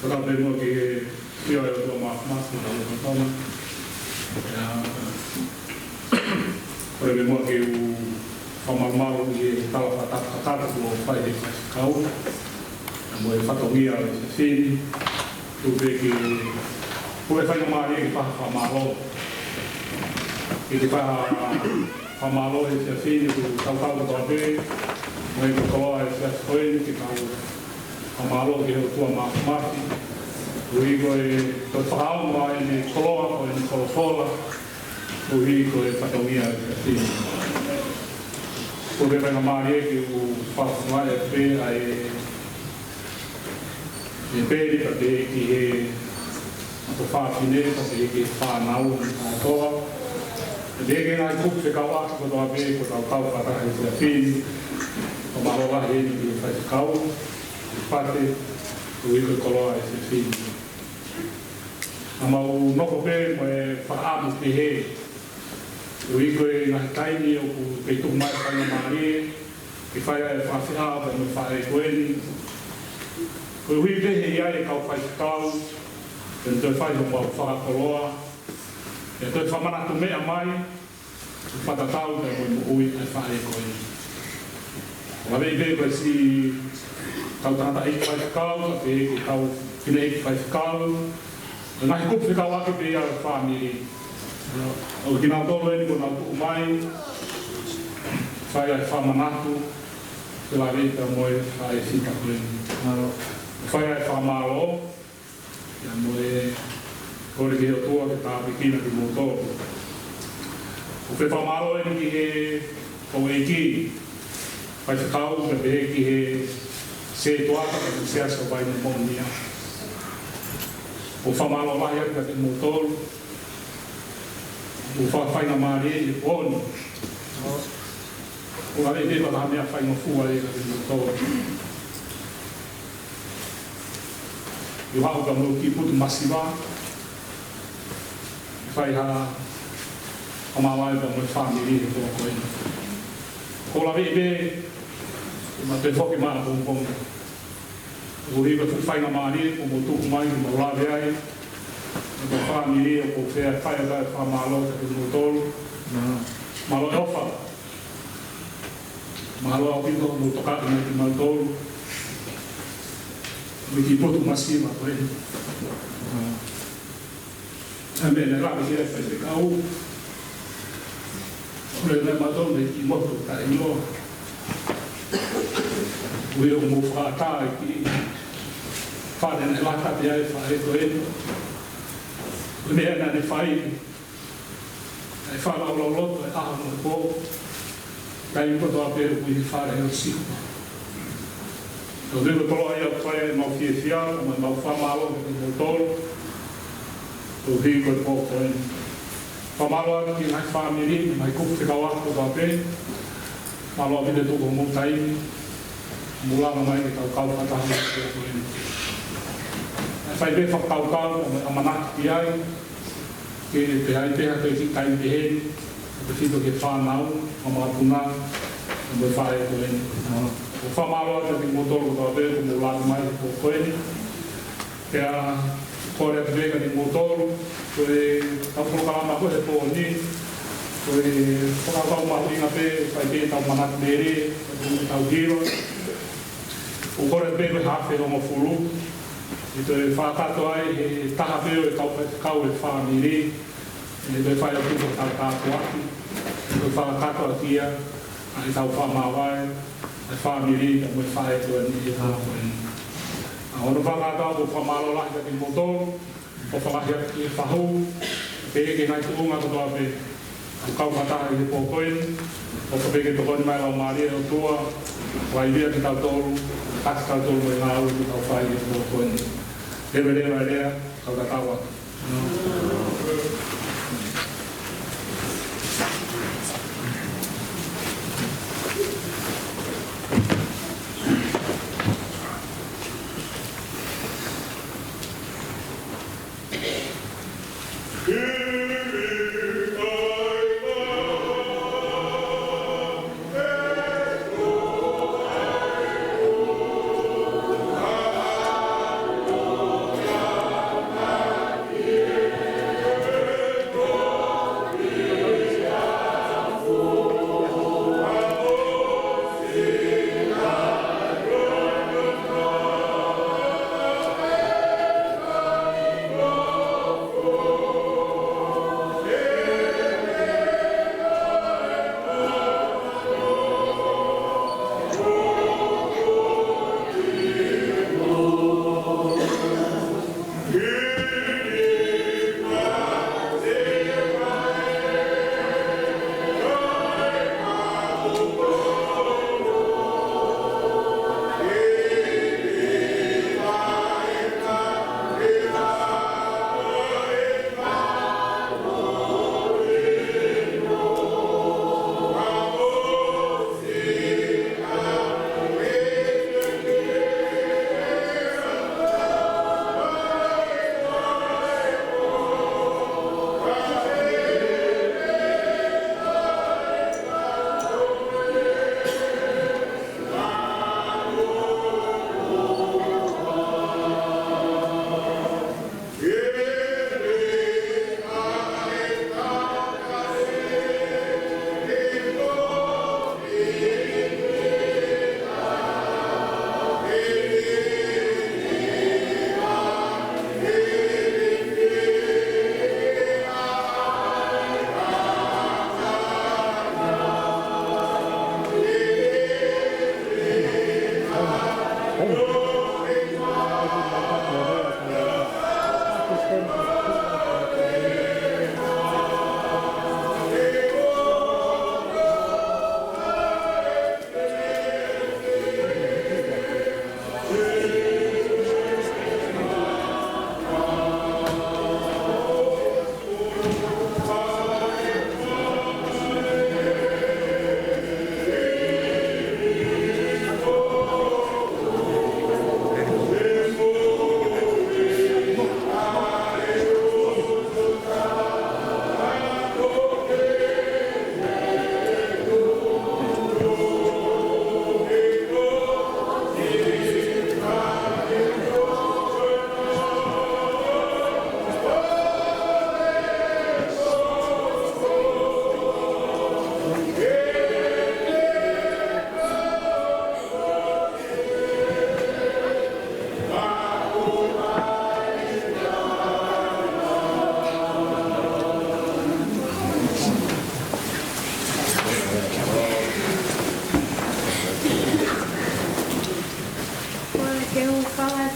Kole pē muʻa ke u ʻoatu ʻa e māfimafi ʻa e ʻOtua. Pea kole pē muʻa ke u fakamalumalu ʻi he tala fakatapu kuo fai ʻe he faifekau. Mo e fatongia ʻo e efiafi ni. Tuku pē ke u fai ha mālie ke fakamālō. Ke ke fakamālō he efiafi ni ʻoku tau kau kotoa pē. Mo e koloa he efiafi ko eni ke kau fakamālō ki he ʻOtua Māfimafi. Koeʻuhi ko e toe fakaongo ʻene koloa, ko ʻene folofola. Koeʻuhi ko e fatongia ʻo e efiafi ni. Ko e faingamālie ke u fakafofongaʻi pē ʻa e, e peli pea pehē ki he, ʻa e fafine, pea pehē ki he fānau kotoa. Pea pehē ki he ngaahi kupu fekauʻaki kotoa pē, ko ʻetau kau fakataha he efiafi ni. Fakamālō lahi eni ki he faifekau, ʻi Pate, ʻoku ʻi he koloa he efiafi ni. Naʻa mau nofo pē mo e fakaʻamu pehē, ʻoku ʻi ai e ngaahi taimi ʻoku kei tuku mai e faingamālie ke fai ai e fakafeʻao pea mo e faʻē ko eni. Koeʻuhi pē he ʻi ai e kau faifekau, pea ne toe fai homau fakakoloa, pea toe fakamanatu meʻa mai, fakatatau pea mo e moʻui ʻa e faʻē ko eni. ʻOku laveʻi pē ko e siʻi kau tangataʻeiki faifekau, pea pehē ki he kau fineʻeiki faifekau, ngaahi kupu fekauʻaki pē ia ʻo e fāmili. ʻOku kinautolu eni kuo nau tuʻu mai, fai ai e fakamanatu, pea laveʻi pea mo e faʻē sita ko eni. Fai ai e fakamālō, pea mo e kole ki he ʻOtua ke tāpuekina kimoutolu. ʻOku ou fakamālō eni ki he houʻeiki faifekau, pea pehē ki he sētuata, pea mo e siasi ʻo Vaine Moʻonia. ʻOku ou fakamālō lahi atu kiate kimoutolu. ʻOku fakafaingamālie ʻi he pō ni. ʻOku laveʻi pē ko ha meʻa faingofua ia kiate kimoutolu. ʻI he haʻu ka mo e kiʻi putu masiva, fai ha, ha māvae pea mo e fāmili he pō ko eni. ʻOku laveʻi pē, ʻe ma te foki mai ʻapongipongi. ʻOku ʻi ai e faingamālie kuo mou tuku mai ke mau lave ai, mo e fāmili, ʻoku ou fie fai atu e fakamālō kiate kimoutolu. Mālō e ʻofa. Mālō ʻaupito hoʻomou tokaʻi mai kimautolu mei he kiʻi potu masiva ko eni. ʻA e meʻa naʻe lave ki ai e faifekau, ʻoku lele mai kimautolu mei he kiʻi motu taʻeʻiloa. Koeʻuhi ʻoku mou fakaʻatā e kiʻi fale naʻe lata pē ai e faʻē ko eni. Ko e meʻa naʻa ne fai, ʻa e fakalaulauloto ʻi he ʻaho mo e pō, taimi kotoa pē ʻoku ʻi he fale ʻo Sihova. Ko e meʻa ko e koloa ia ʻoku fai ai ʻemau fiefia, mo ʻemau fakamālō kiate kimoutolu, koeʻuhi ko e pō ko eni. Fakamālō atu ki he ngaahi fāmili, mo e ngaahi kupu fekauʻaki kotoa pē. Mālō ʻaupito e tuku hoʻomou taimi, mou langa mai ke tau kau fakataha he pō ko eni. ʻE fai pē fakakaukau, mo e ʻamanaki ki ai, ke pehē ai pē ha kiʻi taimi pehē ni, ʻo tefito ki he fānau, mo e makapuna, mo e faʻē ko eni. ʻOku fakamālō atu kiate kimoutolu kotoa pē, kuo mou langa mai he pō ko eni. Pea kole atu pē kiate kimoutolu, ko ʻetau polokalama ko ē he pō ni, ko e fakakaukau mahuʻinga pē, fai pē ʻetau manatu melie, ʻetau hiva. ʻOku kole pē ko e haafe hongofulu, ʻe toe fakakakato ai he taha pē ʻo e kau faifekau ʻo e fāmili, ʻe toe fai atu ko ʻetau tāpuaki, ʻe toe fakakakato atu ia, ʻa ʻetau fakamāvae, ʻa e fāmili, mo e faʻē ko eni he pō ko eni. ʻA hono fakakakato ʻoku fakamālō lahi kiate kimoutolu, ʻo fakahia ki he fahu, pehē ki he ngaahi tuʻunga kotoa pē, ʻoku kau fakataha ʻi he pō ko eni, ʻofa pē ke tokoni mai e Laumālie ʻo e ʻOtua, ʻo ʻai via kitautolu, taki kitautolu mo e ngāue ʻoku tau fai ʻi he pō ko eni. Leveleva e lea, kau tatau atu.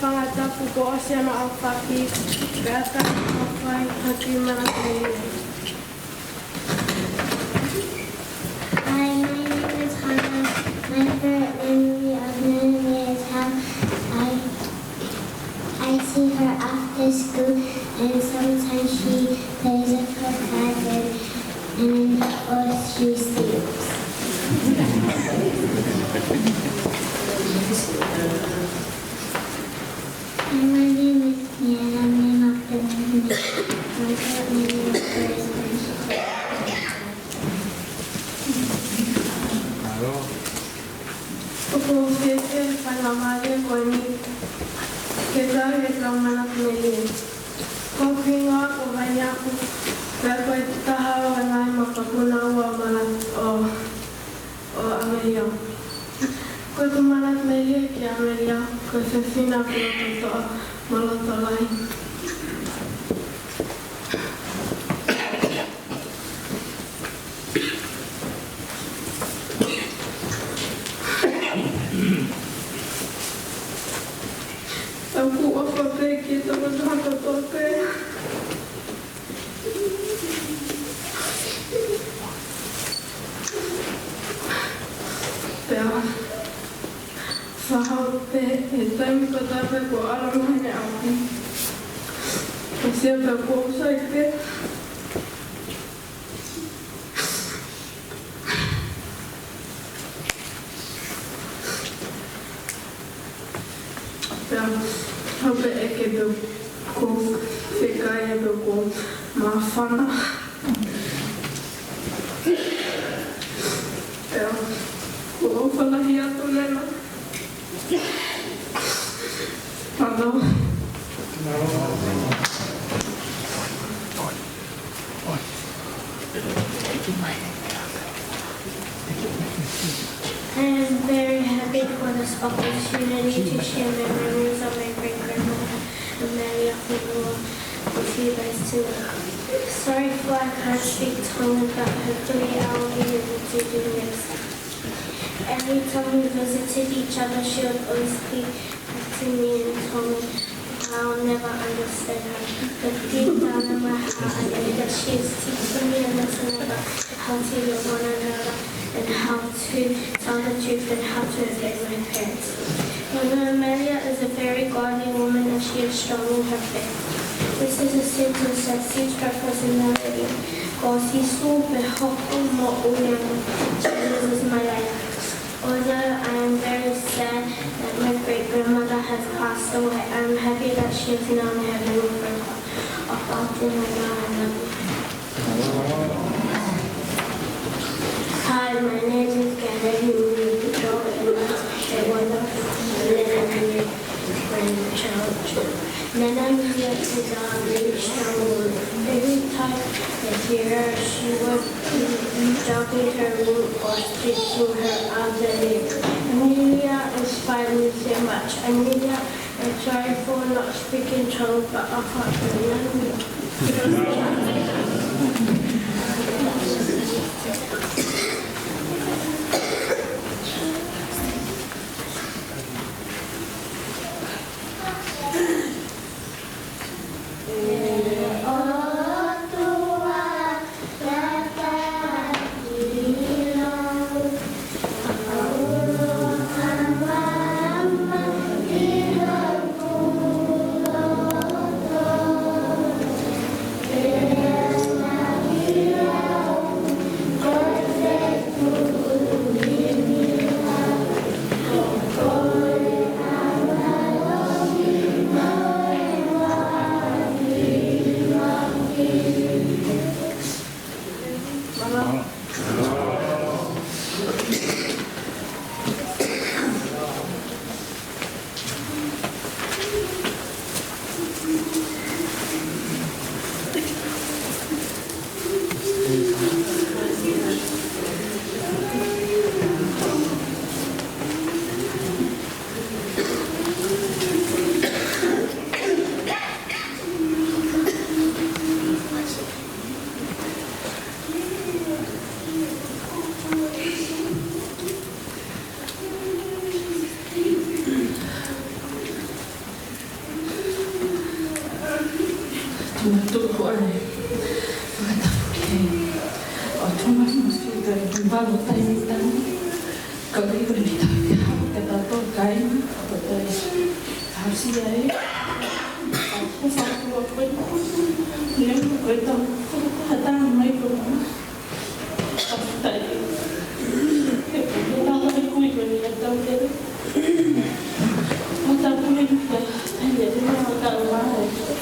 Ngatapu ko ʻOsiana ʻAfaki, pea tau ʻaofaki ʻi he kiʻi manatu melie. Hi, my name is Hannah. My favorite memory of Nana is how I, I see her after school, and sometimes she plays with her cousin, and or she sleeps. Hi, my name is Nana. My mom is my favorite memory of Nana is when she plays. ʻOku ou fiefia he faingamālie ko eni ke tau ʻi he kiʻi manatu melie. Ko hoku hingoa ko Vaiaku, pea ko e taha ʻo e ngaahi mokopuna ua ʻo Mala-, ʻo, ʻo ʻAmelio. Ko ʻeku manatu melie ki ʻAmelio, ko e fefine ʻoku loto toʻa mo loto lahi. ʻOku ou ʻofa pē ki he tokotaha kotoa pē. Pea fakahā pē he taimi kotoa pē kuo ʻalu mai ʻene ʻapi, ʻosi ia pē kuo u sai pē. Pea haʻu pē ʻeke pe ʻoku ou fekau ia pe ʻoku ou māfana. Pea ʻoku ou ʻofa lahi atu Nana. Mālō. I am very happy for this opportunity to share my memories of my great-grandmother, Amelia Fonua, with you guys tonight. Sorry for I can't speak Tongan, but hopefully I will be able to do next time. Every time we visited each other, she would always speak to me in Tongan. I'll never understand her, but deep down in my heart, I know that she is teaching me a lesson about how to love one another and how to tell the truth and how to obey my parents. Mama Amelia is a very godly woman and she is strong in her faith. This is a sentence that seems to represent Melody. Ko Sīsū pē hoku moʻui, Jesus is my life. Although I am very sad that my great-grandmother has passed away, I am happy that she is now in heaven with her God. Hi, my name is Kennedy Mitchell, and I'm a wonderful grandchild. Nana Mia is our main stronghold. Every time I see her, she would jump in her room or stick to her other leg. Amelia inspires me so much. Amelia, I'm sorry for not speaking Tongan, but I can't remember. Tuku ai. Fakatapu ki he ʻOtua mo e Siasi ʻi he valu taimi tau. Ka ʻoku ʻikai ke tau te hau ke tau tō kai. Ka tau hasi ai. Ko fakua ko e ne ko e tau. Ko e tau mai ko. Fakatapu ki he ʻOtua mo e Siasi ʻi he valu taimi tau. Fakatapu ki he ʻOtua mo e Siasi ʻi he valu taimi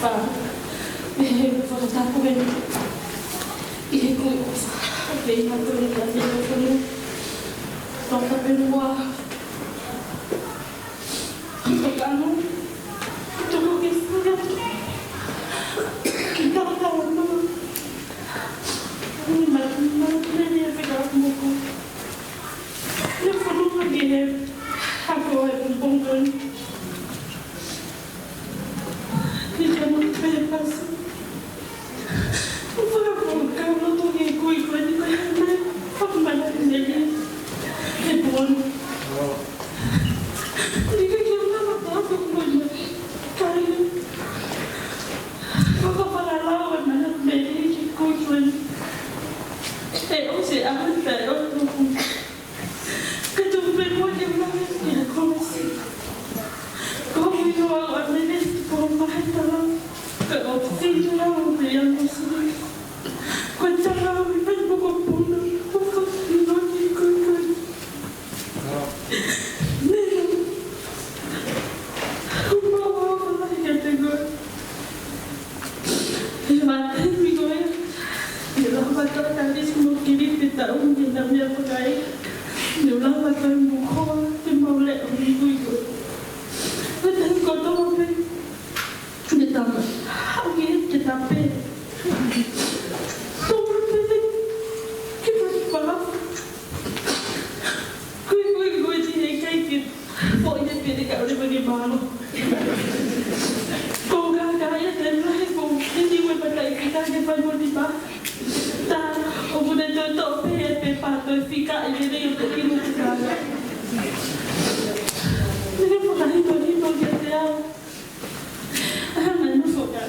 tau. Pea fakatapu ki he ʻEiki ʻi he kuo pehē atu ʻi he ʻaho ni. Fakapelua. Fakakano. Tuku ke fua. Ke tau tau no. Ni ma, ma, ni ni fika muku. Ni funu ma ki he. Ako e pumpungun. Ni ka mo pe pasi. Fakapō, ka loto ke kui ko ni ko ni. Fakamana ni ni. He bon. Ni ka ke ma ma ta ko ni. Kai. Fakapakalau e mana ni ni kui ko ni. E o se a ma ta o. Ka tuku pē muʻa ke u lave ki he kolisi. Ko hoʻo ʻilo au ʻa Mele, ko hoʻo mahe tala, ka ʻoku fitu au mei ʻAmosoni. Ko e tala au ʻi he mokopuna, ʻo ka ʻilo ki he koikoi. Mele, ʻoku mau ʻofa lahi kiate koe. He vakai mi ko e, he lava to ka ni mo kiri te ta un ni na mea pakai. He lava to mo ko te mo le o mi kui ko. Ko te ko to pe. Te ta ma. Au ke te ta pe. To pe te. Ke pa pa. Kui kui kui ti he kai ke. Foʻi he pene ka ʻole mani mālo. Ko ka ka ia te lahi ko. Te ti ue pata i ki ka ke fai mo ni pā. Ta, ʻoku ne tō tō pē e pē pā tō e fika i te rei o te inu te ka. Neke fakahi mo ni mo ke te au. Aha ngai mo foka.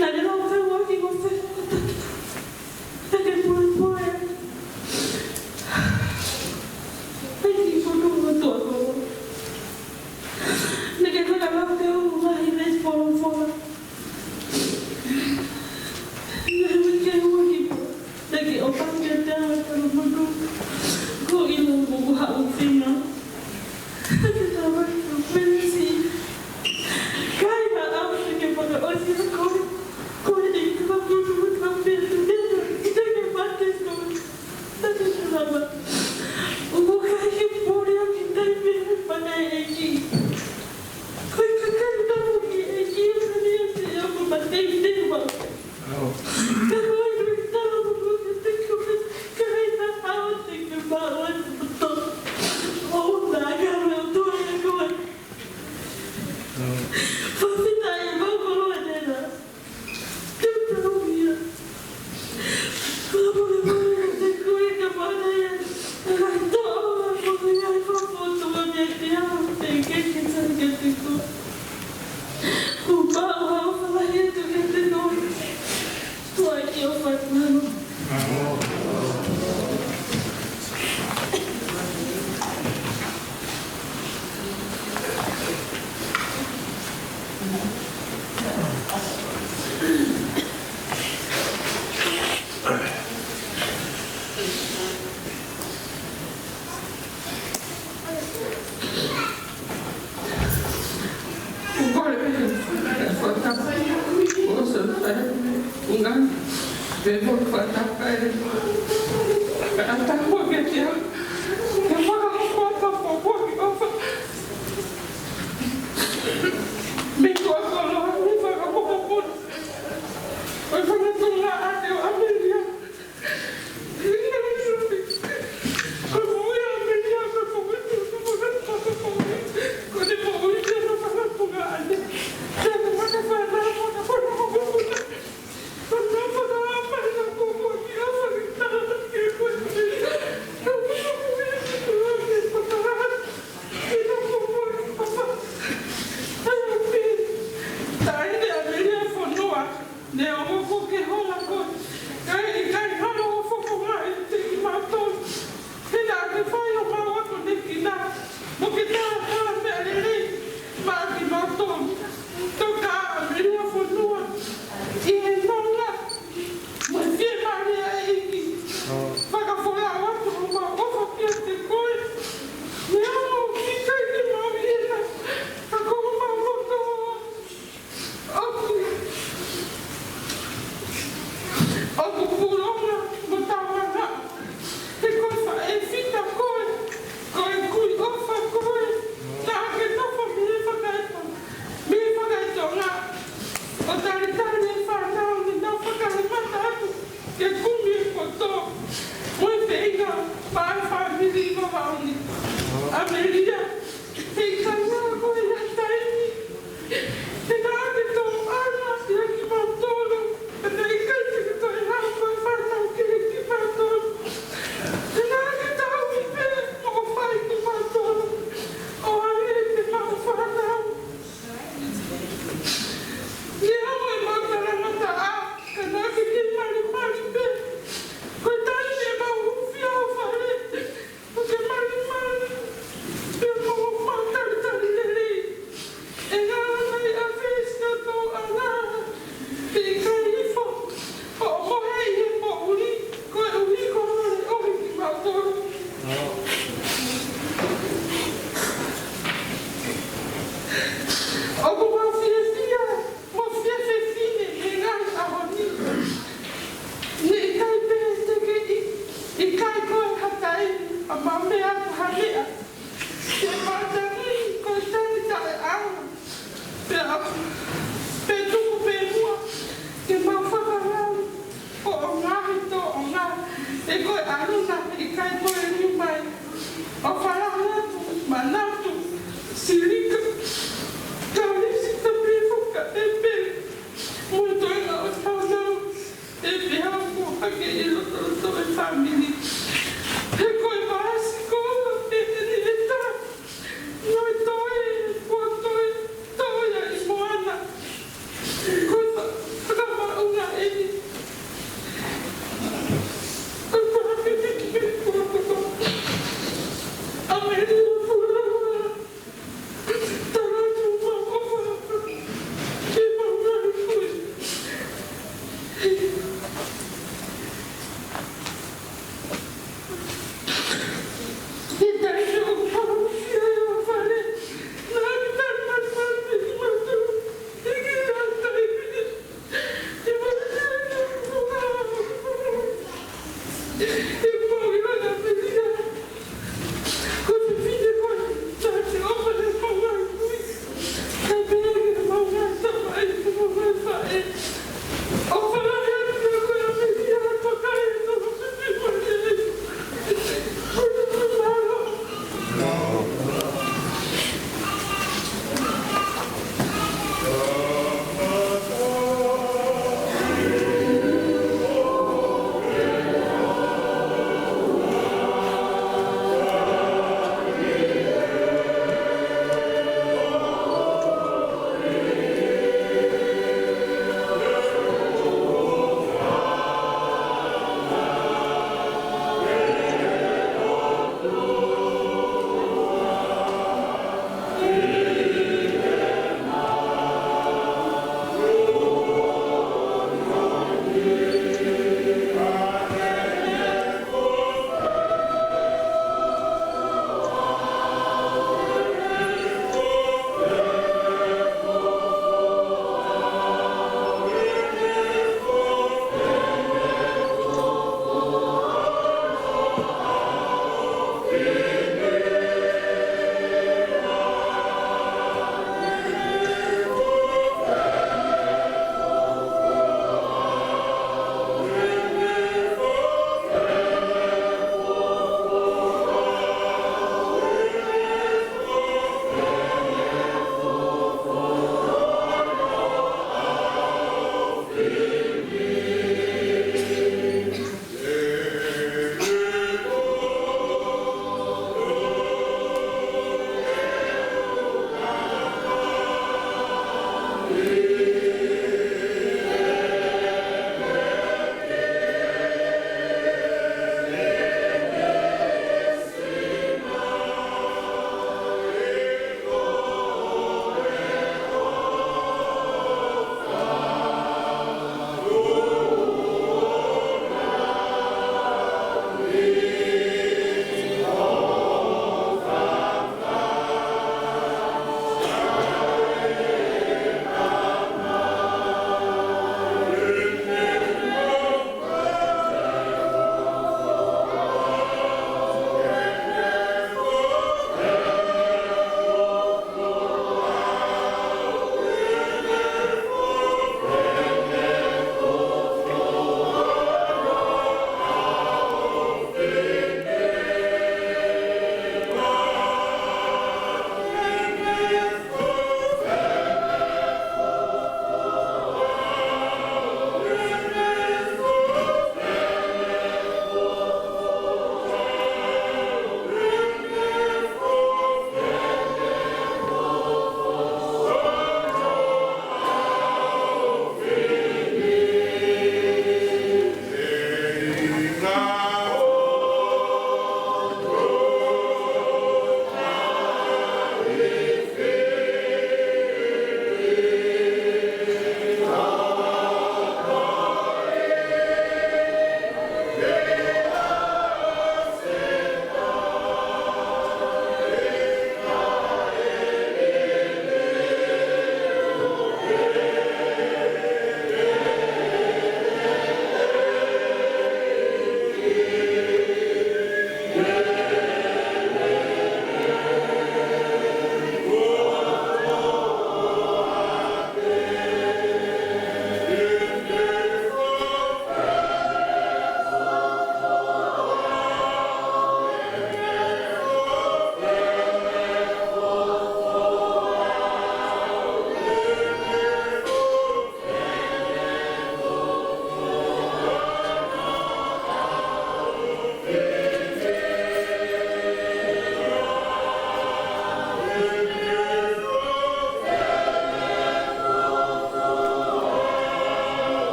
Nake lau kai waki mo fe. Neke pue pue. Ai ki fono mo tō tō. Neke fakalau ke u lahi nei fono fono. Neke ui ke u ki po. Neke o pang ke te awa ka lo mono. Ko ilo mo ko ha o fina. Neke tawa ka pensi. Kai na au neke fakaosi ko. Ko e nei ka mono ka pensi. Neke mate ko. Tani Salama. ʻOku ʻikai ke pori au ki taimi he pakai ʻEiki. Ko e kakai tapu ki ʻEiki, ʻoku ne ʻi ai te au ma teitei ma. Ka ko e nui tala mo ko te teko me kai na hawa te ke ma o e puto. ʻO na ka me o tō e koe. Fafita e mau kolo e tena. Melia, he ʻikai ngata ko e taimi, he naʻa ke tauʻanga ʻia kimautolu, pea naʻe ʻikai te ke toe haʻu ko e fānau kehe kimautolu. He naʻa ke tauhi pē mo fai kimautolu ʻo hangē pē ko e fānau. Ke hoko e mau talangataʻa, ka naʻa ke kei malimali pē. Ko e taimi ʻemau hūfia ho fale, ʻoku ke malimali pē mo mau talitali lelei. ʻE ngata ai ʻa e fesi ka tauʻanga, pea ʻikai hifo hoʻo mohe ʻi he poʻuli, koeʻuhi ko hoʻo leʻohi kimautolu. ʻOku mau fiefia mo fiefia fefine he ngaahi ʻaho ni. Ne ʻikai pē te ke ʻi-, ʻikai ko e hatai ʻa mau meʻa atu ha meʻa. Ke mātaki ko e tani taʻeʻaonga. Pea, pea tuku pē muʻa ke mau fakalau hoʻo ngaahi tōʻonga, he ko e ʻaluna ʻikai ko e lī mai. ʻO fānau atu, manatu, silika, kalisi tapi fuka ʻepe, mo e toenga ʻo e fānau, ʻe pehē mo hake ʻi lotoloto e fāmili. He ko e vāsikola pē eni ʻe taha, mo e toe, mo e toe, toe ia ʻi Moana. Ko e fa-, fakamaʻunga eni. Ko e fakapiki pē ko e fakamaʻunga eni.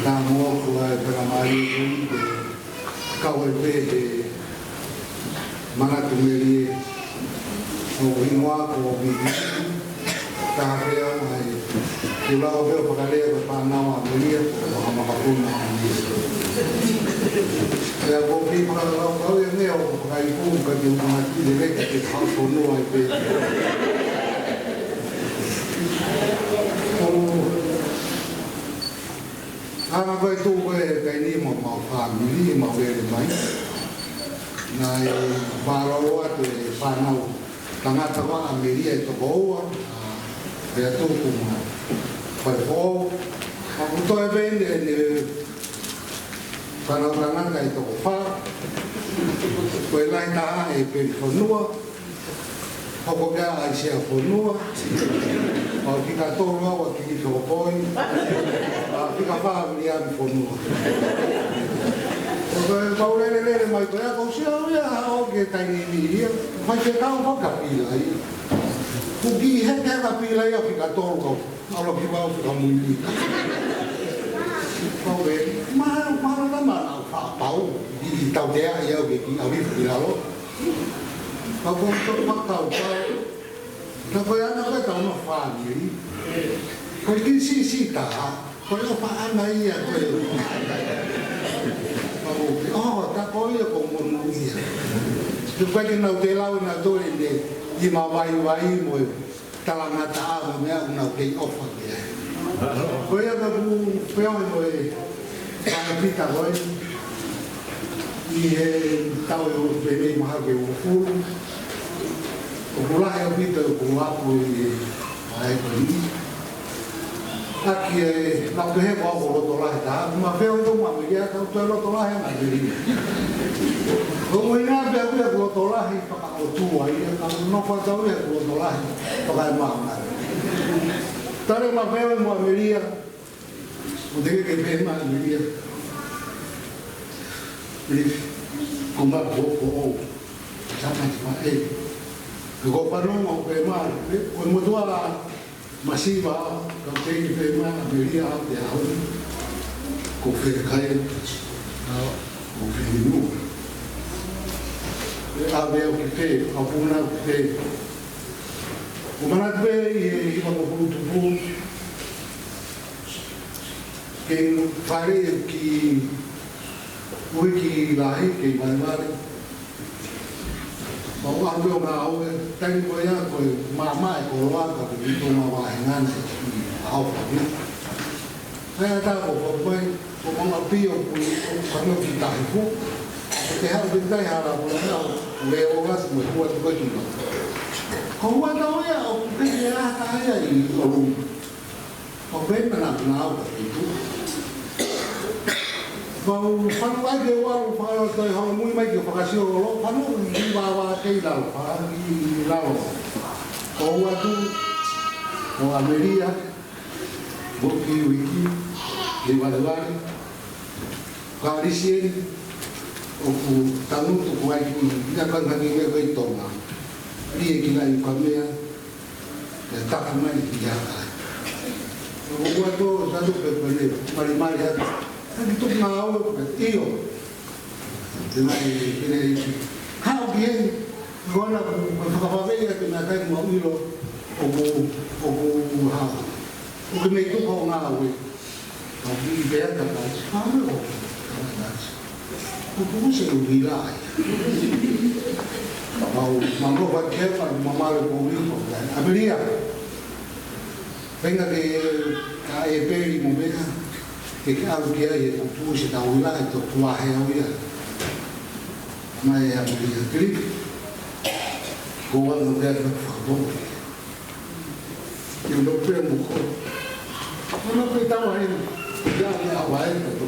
Ka mou ko e fakamālō atu ki he kau ai pē he manatu melie ʻo e hingoa ko Miki. Ka hea mai, ke lau pē ʻo fakalea ko e fānau ʻa Melia, ko e maka makapuna ʻa Melia. Pea ko e fakalaukau ia ʻo fakaiku, ka ke manatu lelei ka ke hao fonua ai pē. ʻO hanga ko e tuʻu ko e taimi ni mo ʻemau fāmili, ʻemau lele mai. Naʻe mālōlō atu e fānau tangata ko ʻAmelia ʻe toko ua, pea tuku mo fai foʻou. ʻOku toe pē ʻene fānau tangata ʻe toko fā. Ko e lahi taha ʻe Peli Fonua. Hoko kia ʻAisea Fonua. Pea fika tolu au ʻa Kiki Tokopoi. Pea fika fā Viliami Fonua. Ko e mau lele lele mai ko ia, ko e sio ia ʻo ke taimi ni ia. Mai ke kau ko Kapila ia. Ko ki he ke Kapila ia fika tolu kau. Alo ki mau fika muini. Kau e, ma, ma, ma, ma, ʻa pau. ʻI tautea ia ʻo ke ki ʻalu ki lalo. Ka ko e tō makau ka. Ka ko e ʻana ko e tau no fāmili. Ko e kiʻi siʻisiʻi taha. Ko e ʻofa ʻana ia ko e. Ka ko e, ʻo, ka ko ia ko monū ia. Ko e ke nau te lau na tole ne, ʻi ma vaivai mo e talangataʻa mo e meʻa ʻoku nau kei ʻofa ki ai. Ko ia ka ʻoku feohi mo e fanga pita ko ē. ʻI he tau ʻe ʻoku pehē mahalo ke uofulu. ʻOku lahi ʻaupito ʻoku aʻu ʻi he ʻaho ko eni. ʻAki e, naʻa ku pehē ko au ko loto lahi taha, ma feohi ko ma me ia ka u toe loto lahi ʻa Melia. Ko mo ina pea ku ia ko loto lahi fakaʻotua ia, ka u nofo atu ia ko loto lahi fakaemāmani. Tale ma feohi mo ʻAmelia, ʻo te ke pehē mo ʻAmelia. Melia, ko ma ko ko o. Sa mai ma e. Ko fanongo pē ma, ko motuʻa masiva, ka te ke pehē mo ʻAmelia ʻa te au. Ko fē kai, ko fē nu. ʻE ʻave au ki fē, ʻa puna ki fē. Ko manatu pē ʻi he hiva ko Putupu. Ke fale ki uiki lahi, ke valevale. Pau ʻa ʻo ngāue, taimi ko ia ko e māmā e koloa ka ke ʻi tō ma vāhenga na e ki ʻaho faki. Kae ʻatā ko Fakapai, ko Mama Pio kui, ko Kano ki Tahifu. Ko te hau ke tai hala ko na, ko e o gas mo e hua tu kai ki ma. Ko hua tau ia, ʻo ke ke ata ia ʻi ʻolunga. ʻO pehē na na au ka ke tu. Pau, fanu ai ke ua, ʻo fanu ai ke hau mui mai ke fakasio lolo, fanu ki vāvā kei lalo, fā ki lalo. Ko ua tu, ko ʻAmelia, mo ki uiki, ke valevale, ka lisi eni, ʻoku tanu tu ko ai ki, ia ka ngaki ia kai Tonga. Lie ki lai ka mea, ʻe taku mai ki ha kai. ʻO ua tō, sa tu pe pele, mali mali ha. Ka ki tuku ngā au, pe io. Te mai, pele iki. Hao ki heni, ko ana ku, ku fakapapei atu na kai mo ilo, ʻoku, ʻoku ha. ʻOku mei tuku ʻo ngāue. Ka ki pea ka kai, ka me o, ka kai. ʻOku se u vila ai. Mau, mano pa ke, ma, ma male ko mi ko kai. ʻAmelia. Penga ke, ka e peli mo mea. Ke ke au ki ai e kupu se tau vila ai to tua he au ia. Mai e ʻAmelia kili. Ko ua no pea ka fakapo. Ke no pea mo ko. Ko no pea tau ai. Ia ia au ai ka to.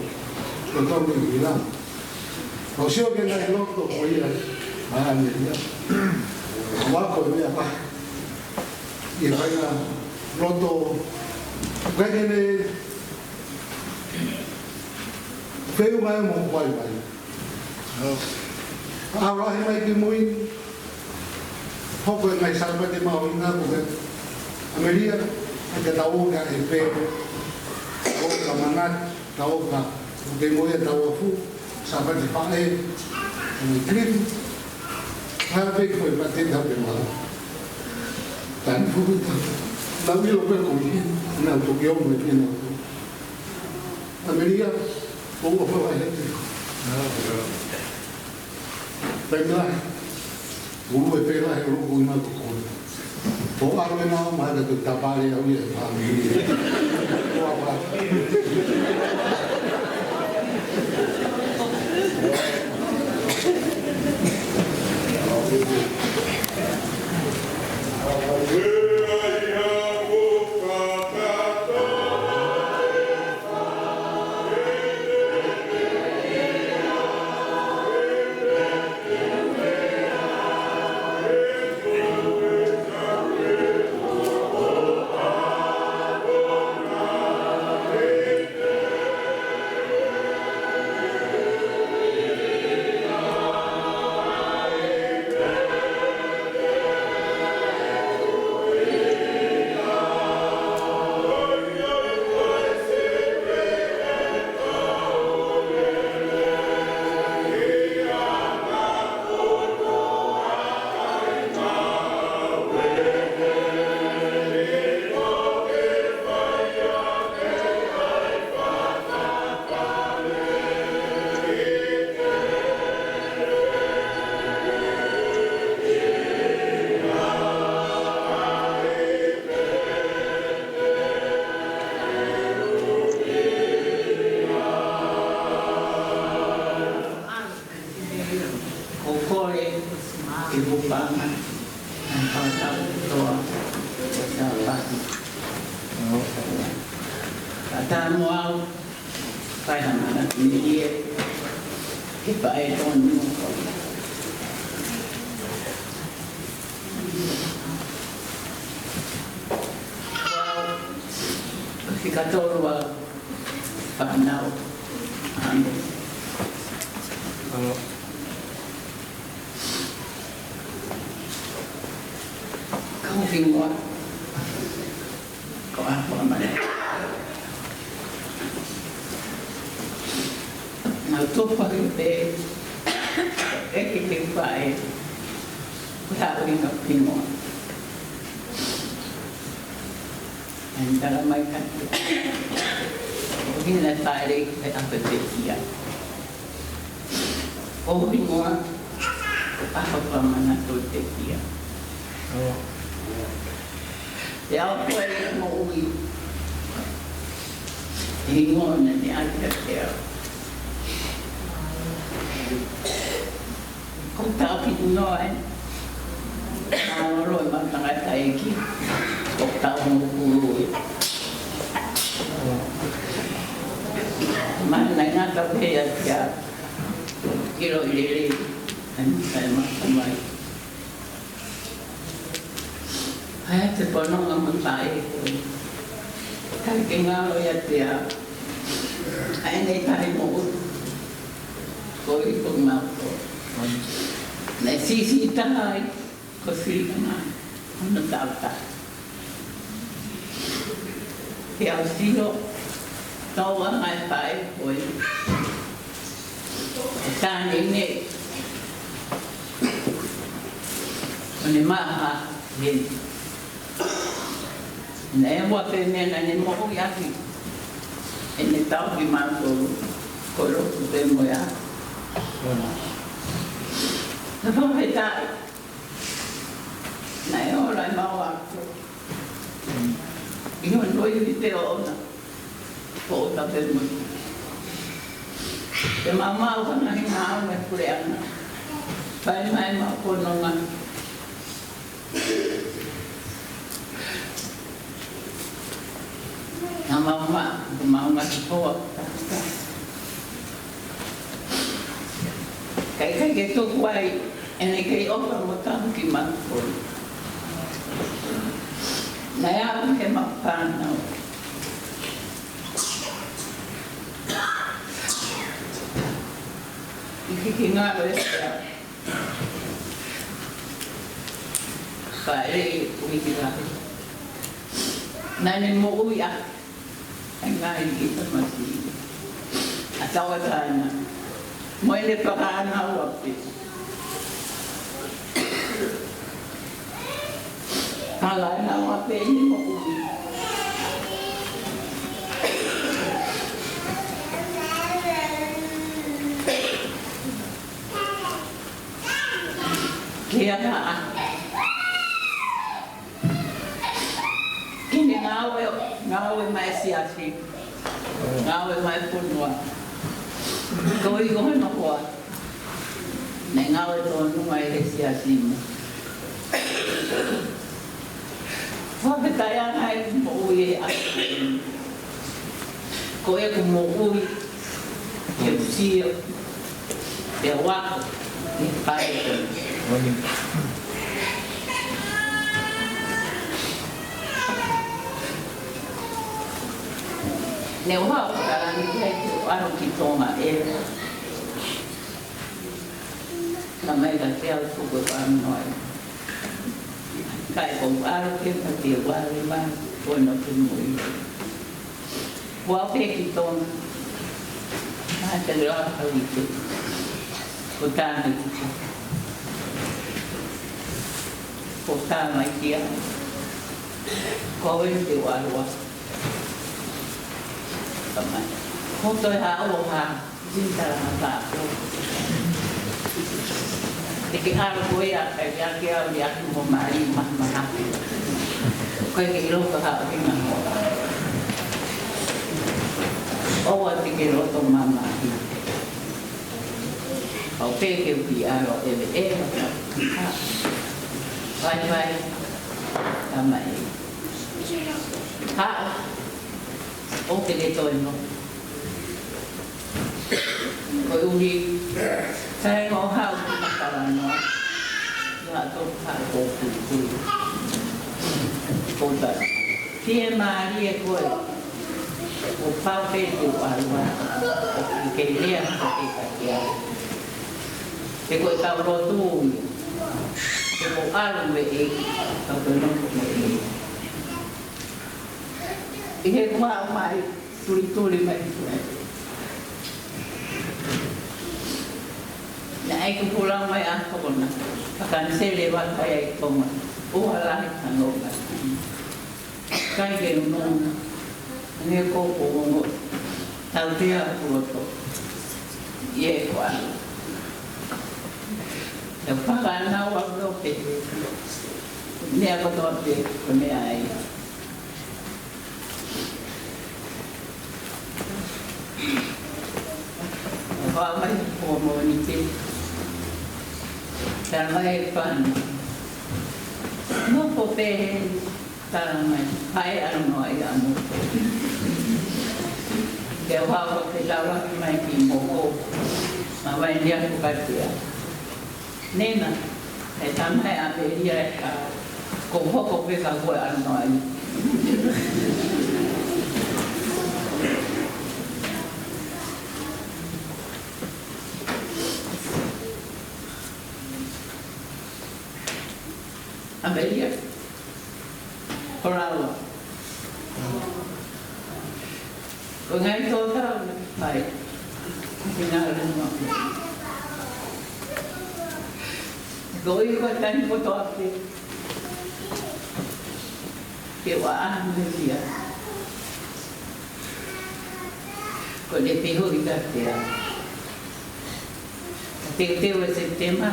Ko to mi vila. Ko sio ke nai loto ko ia. ʻAmelia. Ua ko ia pa. Ia pai na loto. Kai ke ne. Feu mai mo kuai mai. ʻAlohi mai ki mui. Hoko e ngai Salamate mahuʻinga ko e ʻAmelia, ʻa ke tau o ke ʻe pē. Ko Manat, Tauka, ʻoku ke mo ia Tauafu, Sāpate Faʻē, ʻe Klim, hā pē ko e pate ta pē mau. Tani fuku ta. Nau ʻilo pē ko ia, nau toki o mai pē nau. ʻAmelia, ʻoua fala he. Pemla, ulu e pela he ulu ko ina ko ko. Ko ʻalu e nau mai ka tu tapale au ia e fāmili. Ko apa. Ko kole, ke hupanga, ʻa e kau tau toa, ko e tau paki. Ka tā mo au, kai ha mana ki ni e, ke pae tonu ko. Fika tolu a fānau. Ano. Ano. Kau hingoa. Ko a ko a mana. Nau topa ki te. E ki te pae. Ko ta ui na hingoa. ʻAi tala mai ka. ʻO hina tale he ʻapatekia. ʻO hingoa, ʻo papa mana to tekia. ʻO. Te au koe i moʻui. Hingoa na ni ake te au. Ko tau ki noa e. Mālō e mau tangataʻeiki. Ko tau mo kulu e. Mana ngata pē ia kia. Kilo i lele. Ani kai maka mai. Hai te pono ngā mataʻi. Kai ke ngalo ia te au. Ai nei tahi mo. Ko i ko mau ko. Nei sisi tahi. Ko sili ka mai. Ono tau tahi. Ke au silo. Tau a ngai pai ko i. Tani ne. One maha. He. Naʻe ua pē meʻa naʻa ne moʻui ʻaki. ʻEne tau ki mātou, ko loku pē mo ia. Ka fakaʻeta, naʻe ola e mau ako. ʻI hono ivi te ona, ko ota pē mo ia. Te mau mau ka nahi ngā au me puleʻanga. Fai mai mau ko nonga. Nā maunga, ko maunga ki hoa. Kai kai ke tuku ai, ʻene kei ʻofa mo tahu ki maunga. Naʻe au he mau fānau. ʻI hiki ngā ʻo e sea. Ka e ui ki lahi. Naʻa ne moʻui ʻaki. Ngaahi kiʻi tamasiʻi ʻa Tauʻatāina mo ʻene fakaʻānaua pē. Fakaʻānaua pē ʻene moʻui. Ke ʻalu ʻo ke ne ngāue, ngāue maʻa e siasi, ngāue maʻa e fonua. Koeʻuhi ko hono hoa, naʻe ngāue tonu ai he siasi mo. Fakafetaʻi ange ʻeku moʻui he ʻaho ko eni. Ko ʻeku moʻui, ke u sio, ke u ako, ke u fai. Ne u haʻu ʻo talange ki ai ke u ʻalu ki Tonga ē. Ka mai ka ke au tuku e pānoa. Ka ʻi ko ʻalu ke ma ke wale ma ko no ke mui. Ua pe ki Tonga. Ma te lava ka wike. Ko tāna ki ko. Ko tāna mai kia. Ko e te wale wa. Ka mai. Ko toi ha o ha. Sintara mata. Te ke ʻalu ko ia, ka ia ke au ia ki mo mai ma ma ha. Ko e ke ʻilo ka ha o ki ma mo. ʻOua te ke loto mamahi. ʻO pe ke u ki ʻalu e ve e. Vai vai. Tamai. Ha. ʻO te ke toi no. Koeʻuhi, sai mo hau ki Makalanoa, ʻi ha toki hau ko Kuikui. Ko ta. Fiemālie koe, ʻo pau pē te u ʻalu ā, ʻo ke lea hake ka ke au. He ko e kau lotu ia, he ko e ʻalu mo e ʻEiki, kau ke nofo mo e ʻEiki. ʻI he kuo haʻu mai, tulituli mai ki ai. Naʻe ʻi ai ke pulau mai ʻa Tokona, ka kaniseli e vaka ia ʻi Tonga, ʻoua lahi ka nonga. Kai ke nonga, ne ko ko ongo, tautea kuo to, ʻi he kuo ʻalu. Te u fakaʻānaua pē, meʻa kotoa pē, ko e meʻa ai. Hoa mai ko mo ni te. Tala mai e fana. Nofo pē he tala mai. Hai ano no ai ano. Te hoa ko te tala mai ki mo ko. Ma vai ni aku katia. Nena, e tama e ʻAmelia e ka, ko hoko pē ka ko e ano ai. ʻAmelia. Ko lalo. Ko e ngaahi tōtau naʻe fai. Ki ngā luma. Ko i ko tani kotoa pē. Ke ua ʻamelia. Ko e peho i ka te a. Teuteu e Sepitema,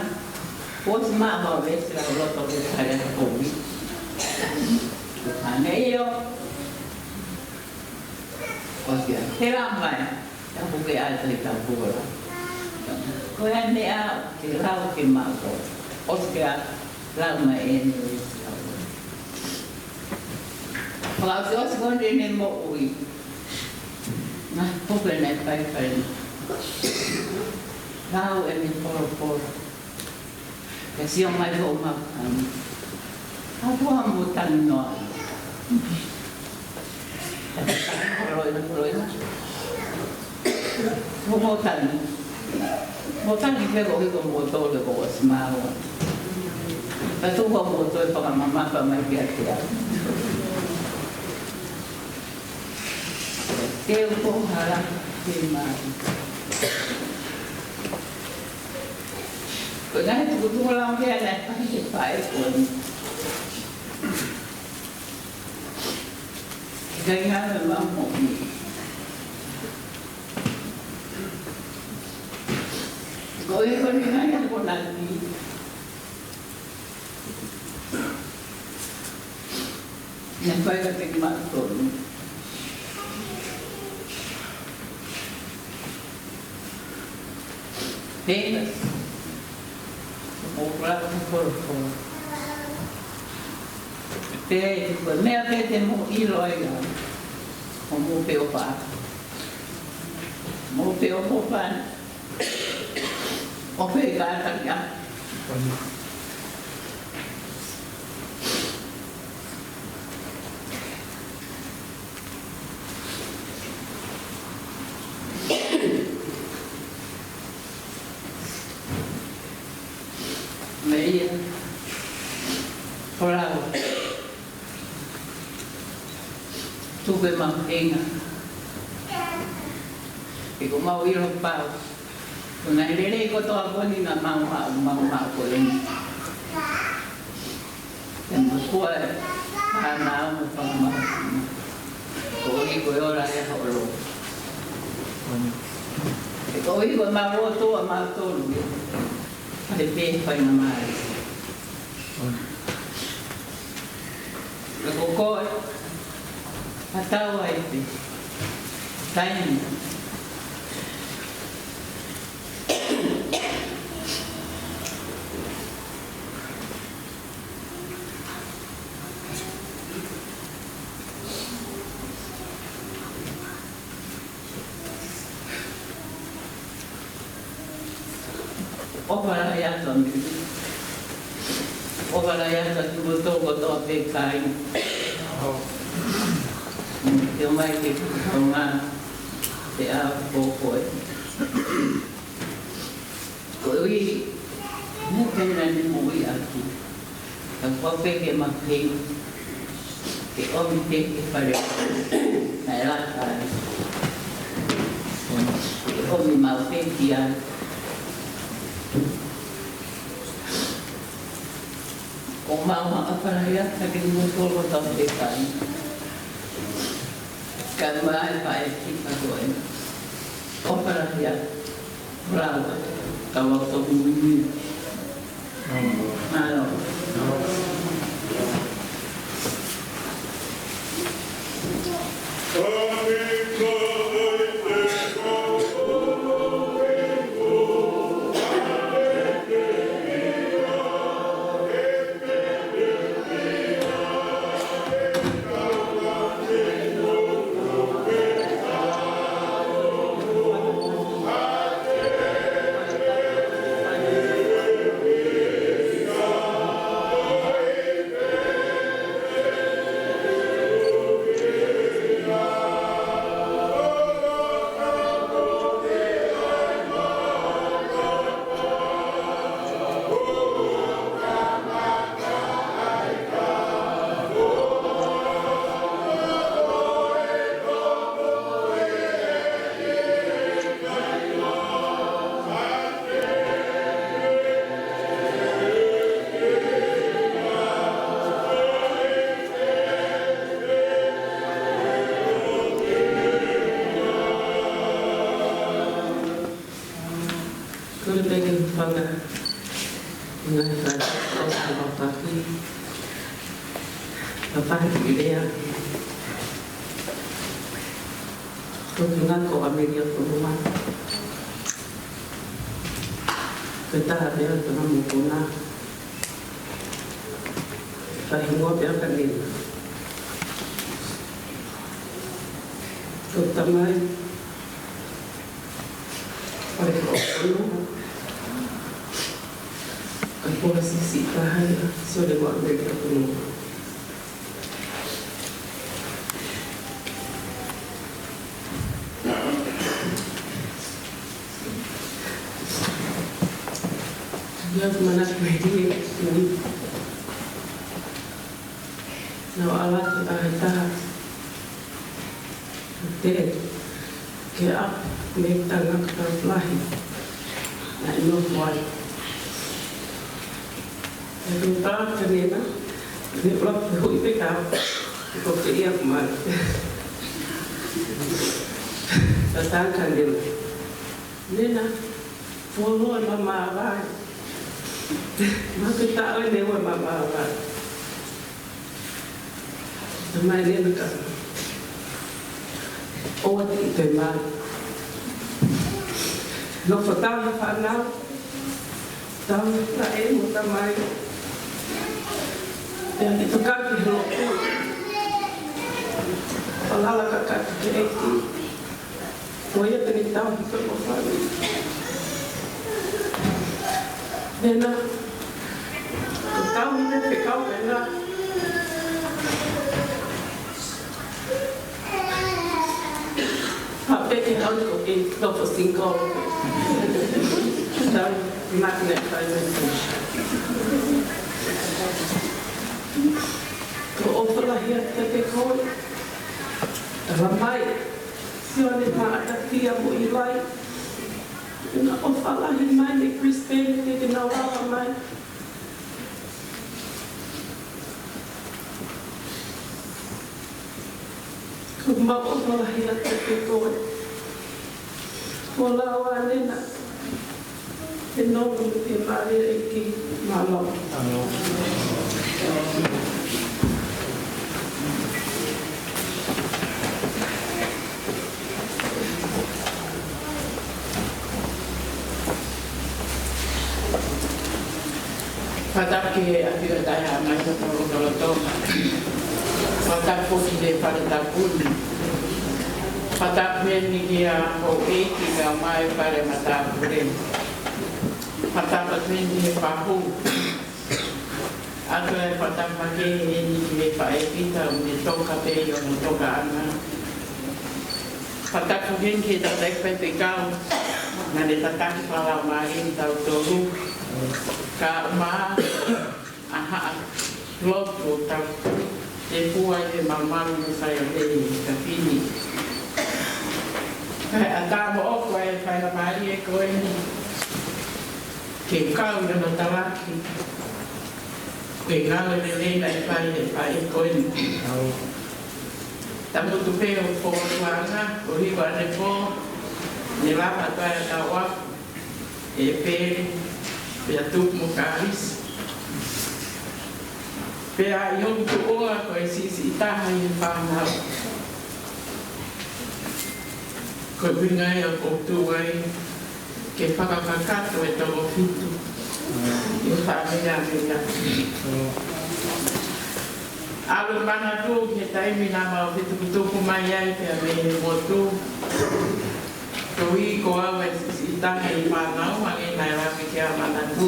kuo ʻosi maʻu ha vesi ʻa e loto ke fai ʻa e kovi. Hangē ʻio. ʻOsi ia, he la mai, ta kuke ai te ta kula. Ko e meʻa, ke lau ke maʻu. ʻOsi ke a, lau mai e ni vesi lau. Fakaʻosi ʻosi ko eni ne moʻui. Ngaahi puke naʻe fai fai. Lau e ni polopolo. Ke sio mai ho mau kani. Ka kua mo tani noa. Ka te tani koloina, koloina. Mo mo tani. Mo tani ke ko hiko mo tole ko ʻosi maua. Ka tu ko mo toe fakamamafa mai ki a te a. Ke u ko hala ke mai. Ko e ngaahi tukutuku lau ke ana pahi ke pae ko eni. Ke kai ngā me mau mo ni. Ko e ko ni ngaahi ko na ki. Naʻe fai ka te ki maʻa tonu. Pena. Mo kula ko kolo kolo. Pe, ko e meʻa pē te mo ʻilo ai au. Ko mo pe o pa. Mo pe o po pa. ʻO pehē ka ata ia. Meʻa ia. Folau. Tuku e mau feinga. He ko mau ʻilo pau. Ko e ngaahi lelei kotoa ko eni naʻa mau maʻu, mau maʻu ko eni. He mo kua e, ʻa mau mo whakamau. Ko ʻoku ʻi ko e ola e holo. He ko ʻoku ʻi ko e mau loto ʻa mau tonu. Pale pē fai na mai. Ka ko koe, ka tau ai pē. Taimi. ʻOfa lahi atu ʻa mi. ʻOfa lahi atu ʻa ki mo tō ko tō pe kai. Ke o mai ke ku tō ngā te a ko koe. Ko ui, mo pena ni mo ui aki. Ka kua peke ma pei. Ke ʻomi peke fale. Naʻe lata ai. Ke ʻomi mau peke ai. Ko mau ma apalahia, ka ke mo tolo tau peke ai. Ka mai pa e ki pa koe. ʻOfa lahi atu. Bravo. Ka wau tō mui. Mālō. Kole pē ke u fanga ngaahi fanga o sa papaki. Papaki lea. Ko ki ngā ko Amerika Fonua. Ko e taha pē ʻa tona mo kona. Fahingoa pē ʻa ka nena. Ko tamai. ʻOku ʻi ko kono. Ka ko ha sisi ka hai a. Sio le ko Amerika Fonua. Ia, manatu mai ki he, ki he. Naʻa ala ki ai taha. Te. Ke ʻapi mei he tangata lahi naʻe nofo ai. ʻE tuʻu tā ka Nena, ne ʻuluaki hui pē kau, ko ke ia mai. Tatā ka Nena. Nena, fuoloa ma māvae. Ma ke taʻo ne ua ma māvae. Tamai Nena ka. ʻOua te ʻi te mai. Nofo taha fānau. Tau taʻe mo tamai. Pea ki toka ki he lotu. Falala kakato ki he ʻEiki. Ko ia te ne tauhi ko e ʻofa. Nena, ko tauhi te te kau pena. Haʻu pē ke hau ko ke toko singko. Tau, not next time. Ko e ʻofa lahi atu kiate koe. Tala mai. Sione Maʻatatia mo ʻIlai. Naʻa ʻofa lahi mai mei Brisbane ke ke nau lava mai. Ko mau ʻofa lahi atu kiate koe. Ko lau ane na. He nofo mo e fiemālie ʻEiki, mālō. Fakatapu ki he ʻAfio Taʻehāmai, Tokoloto. Fakatapu ki he fale tapu ni. Fakatapu heni ki he houʻeiki kae ʻumaʻā e fale matāpule. Fakatapu heni ki he fahu. ʻA ia ko e fakatapu makehe heni ki he faʻē Pita, ʻoku ne toka pē ʻi hono tokaʻanga. Fakatapu heni ki he tangataʻeiki faifekau, naʻa ne tataki fakalaumālie kitautolu. Kae ʻumaʻā ʻa e haʻa lotu ʻoku tau tefua ʻi he mamalu mo e sai ʻo e taʻu ni. Kae ʻatā moʻoku ʻa e faingamālie ko eni ke kau ʻi hono talaki. Ko e ngāue lelei naʻe fai ʻe he faʻē ko eni. Tangutu pē ʻo fōtunga, ʻo hiva ʻanepō, ne lava ʻa e taʻu ʻa ʻEpeli, pea tupu mo Kalisi. Pea ʻi hoku tuʻunga ko e siʻisiʻi taha ʻi he fānau. Ko e ʻuhinga ia ʻoku ou tuʻu ai ke fakakakato e toko fitu. ʻI he fāmili ʻa meʻa. ʻAlu manatu ki he taimi naʻa mau fetukutuku mai ai pea mei he motu. Koeʻuhi ko au e siʻisiʻi taha ʻi he fānau, hangē naʻe lave ki ai ʻa Manatu.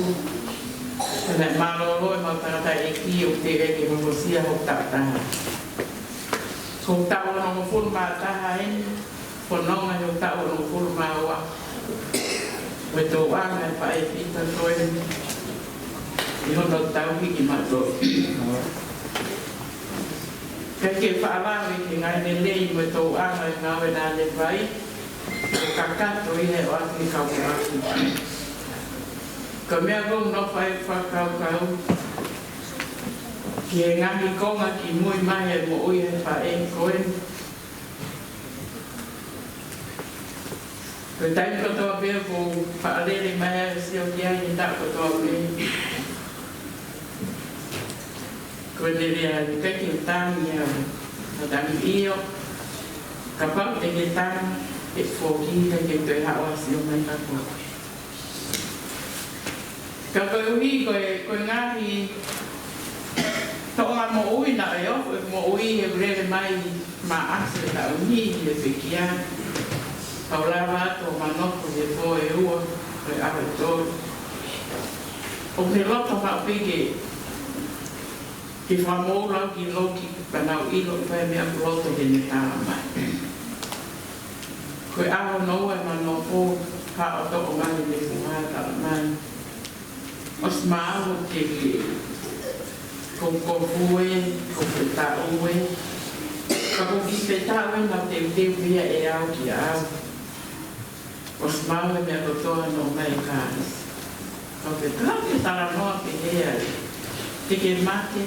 Naʻe mālōlō ʻemau tangataʻeiki ʻo teʻeki hokosia hoku taʻu taha. Ko e taʻu onongofulu mā taha eni, fononga he taʻu onongofulu mā ua. Ko e tōʻonga e faʻē Pita ko eni ʻi hono tauhi kimautolu. ʻIkai ke faʻa lave ki he ngaahi lelei mo e tōʻonga e ngāue naʻa ne fai, ʻo kakato ia he ʻoatu e kau ʻapi. Ko e meʻa ʻoku ou nofo ai ʻo fakakaukau ki he ngaahi konga kimui mai e moʻui e faʻē ko eni. Ko e taimi kotoa pē ʻoku ou faʻa lele mai ai ʻo sio ki ai he taʻu kotoa pē, ko ʻene lea, ʻikai ke u tangi au. Ka tangi ʻio, kapau te ke tangi, ʻe foki, ʻikai ke toe haʻu ʻo sio mai kia koe. Ka koeʻuhi ko e, ko e ngaahi tōʻonga moʻui naʻe ʻi ai, ko e moʻui ʻe lele mai mei ʻapi ʻo taʻu ni ʻi he pekia. Kau lava atu ʻo manako he pō ʻe ua, ko e ʻaho ʻe tolu. ʻOku ou loto maʻu pē ke, ke fakamoʻui lau ki loki, ka nau ʻilo ʻoku ʻi ai e meʻa ʻoku loto ke ne tala mai. Ko e ʻaho hono ua ʻemau nofo, haʻu ʻo toʻo mai ʻene puha tala mai. ʻOsi mālō ke ke, ko, ko fue, ko fetaue. Ka ko e kiʻi fetaue naʻe teuteu pē ia ʻe au kiate au. ʻOsi maʻu e meʻa kotoa naʻe ʻomai ʻe Kālisi. Ka ʻoku ke talanoa pē ai. Te ke mate,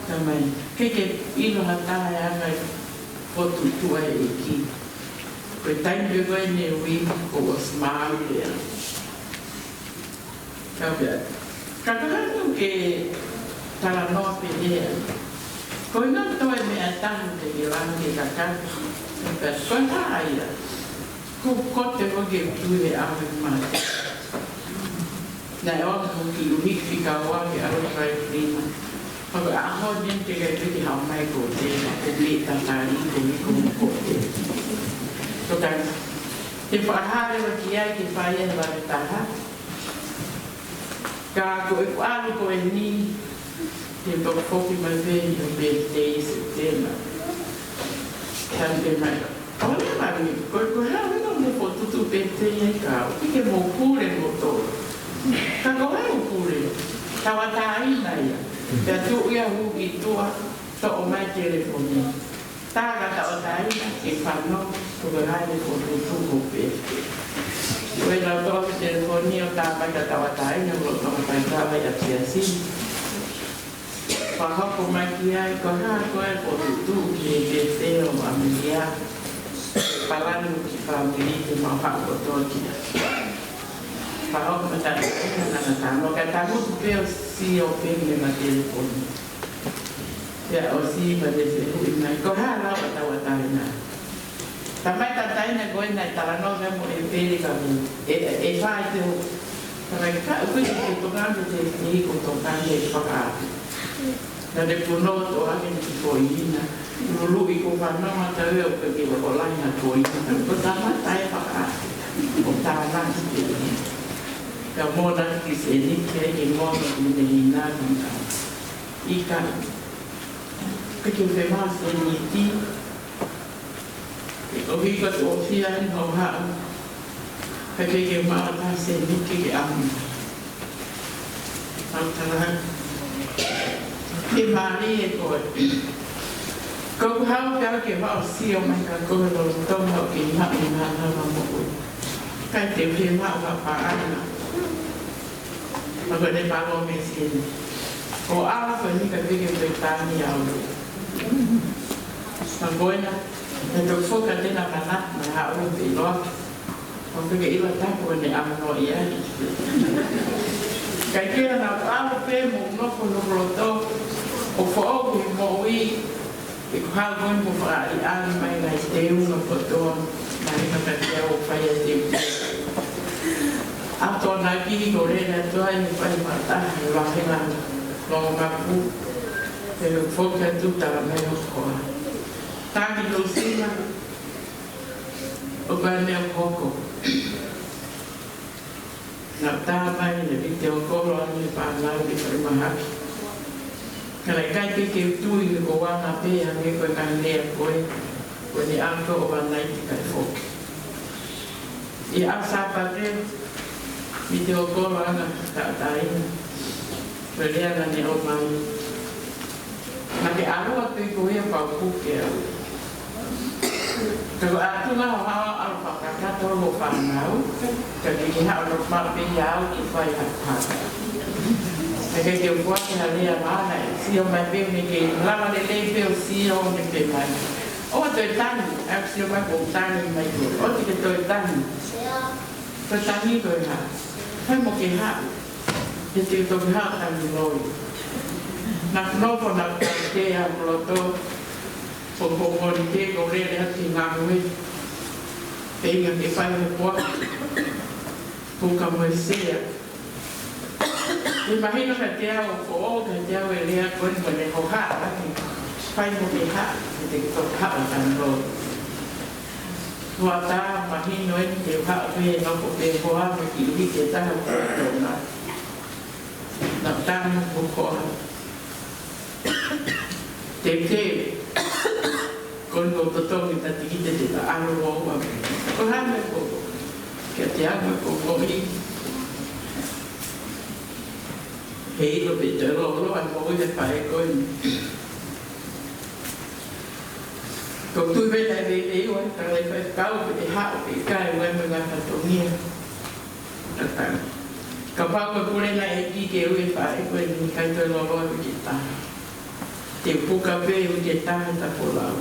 tamai. Ke ke ʻilo ha taha e anga e fokotuʻutuʻu ʻa e ʻEiki. Ko e taimi pē ko ē ne ui, kuo ʻosi maʻu ia. Ka pea, ka ko e hā ʻoku ke talanoa pē ai. Ko e hā e toe meʻa ʻe taha te ke langa ke kakato. Ka pea, ko e hā ia. Kuo kote ko ē ke tui he ʻaho ʻe mate. Naʻe ʻosi hoki ʻuhi fika ua ke ʻalu ʻo fai klima. Ka ko e ʻaho ni te ke piki hao mai ko te ma ko pita tali ko mi ko mo ko te. Ko ka te fakahā leva ki ai ke fai e vale taha. Ka ko e kuo ʻalu ko eni, te u toki foki mai pē ʻi he birthday September. September. ʻO ne mani, ko e ko e hā ʻoku mo fokotuʻutuʻu birthday ai ka, ʻoku ke mo pule mo tō. Ka ko e hā ʻoku pule, tauʻatāina ia. Pea tuʻu ia hū ki tuʻa, toʻo mai telefoni. Tā ka tauʻatāina, ke fanongo, ko e hā e fokotuʻutuʻu ko pē. Ko e lau toʻo ki telefoni ʻo tā mai ka tauʻatāina, ko e tō mai ka tauʻatāina ki ʻAsia. Fakahoko mai ki ai, ko e hā ko e fokotuʻutuʻu ki he pēpē ʻo ʻAmelika. Palani ki fāmili te mau haʻu kotoa ki ai. Fakahoko mai tauʻatāina, nana tā mo ka tā mo tu pē ʻo sio pē mei he telefoni. Pea ʻosi pea te fehuʻi mai, ko e hā lau ʻa tauʻatāina. Tamai tauʻatāina ko ē naʻe talanoa mai mo e pele ka mo e, e, e fai te o. Tamai ka, ʻoku ʻikai ke tokanga te te ʻi ko tokanga e fakaʻapi. Naʻe punou toʻa ke ni ki ko ina. Luluʻi ko fanongo atu ia ʻoku ke ko lahi na ko ina. Ko tamai taʻe fakaʻapi. Ko tāna ki te ina. Ka mona ki se ni ke ke mona ki ne hina ka. ʻIkai. Ke ke fema se ni ti. Ke ko hika tō fia ni ho haʻu. Ke ke ke mata se ni ke ke amu. Au tala. Ke mālie koe. Ko ku hau ke au ke vao sio mai ka ko he lolotonga ʻo ke maʻu na na na mo koe. Kai te ke maʻu ha paʻanga. Ma ko ne palo me sini. Ko ala ko ni ka peke pe tani au. Ma ko ena, ne to foka tena mana, ma ha o te loa. Ma peke ila tapu ne am no ia. Kai ke na palo pe mo no ko no loto. O fo o ke mo ui. ʻI ko hau ko eni mo fakaʻaliʻali mai nai te u no kotoa, mai na ka te au fai a te u. A tō na ki ko lele atu ai ni fai mata, ni lahi na longo mapu, te u foki atu tala mai o koa. Taki tō sina, o ka ne o hoko. Naʻa tā mai ne vite o kolo ane pānau ke fai mahaki. Ka naʻe ʻikai ke ke tui he ko wana pē hangē ko e kahi lea ko ē, ko eni ʻalu ko ʻo wana i te kai foki. ʻI ʻa Sāpate, vite o kolo ana tauʻatāina. Ko e lea naʻa ne ʻomai. Naʻa ke ʻalu atu ʻi ko ia pau puke au. Ka ko ʻatu na ho haʻu ʻalu fakakakato mo fānau, ka ke ke haʻu no mape ia au ke fai ha pata. Ka ke ke fua ke ha lea mana, sio mai pe ne ke lava lelei pe ʻo sio ne pe mai. ʻO toe tangi, ʻa sio mai ko tangi mai ko, ʻo te ke toe tangi. Toe tangi ko e hā. Fai mo ke haʻu. He te toki haʻu tangi loi. Naʻa ku nofo naʻa ku tautea mo loto. Ko ko ko ni te ko lele atu ki ngāue. Peinga ke fai mo kua. Ko ka mo e sea. Te mahino ka te au ko o ka te au e lea ko ni mo ne ho haʻa. Fai mo ke haʻa. He te toki haʻa tangi loi. Ua tā mahino e te haʻa pe no ko pe hoa me ki ui ke taha ko tona. Na tanu ko koa. Te te. Ko no totongi ta tiki te te ta alo o ua. Ko hame ko. Ke te ame ko ko i. He ilo pe te lo lo a ko i te pae ko i. Ko e tui pē naʻe veiveiua e tangataʻeiki faifekau pe ʻe haʻu pe ʻikai, ʻoku ʻi ai mo e ngaahi fatongia. Tatau. Kapau ko e pule naʻe ʻEiki ke ui e faʻē ko eni, ʻikai toe loloa uike ʻe taha. Te u puka pē uike ʻe taha he tapolau.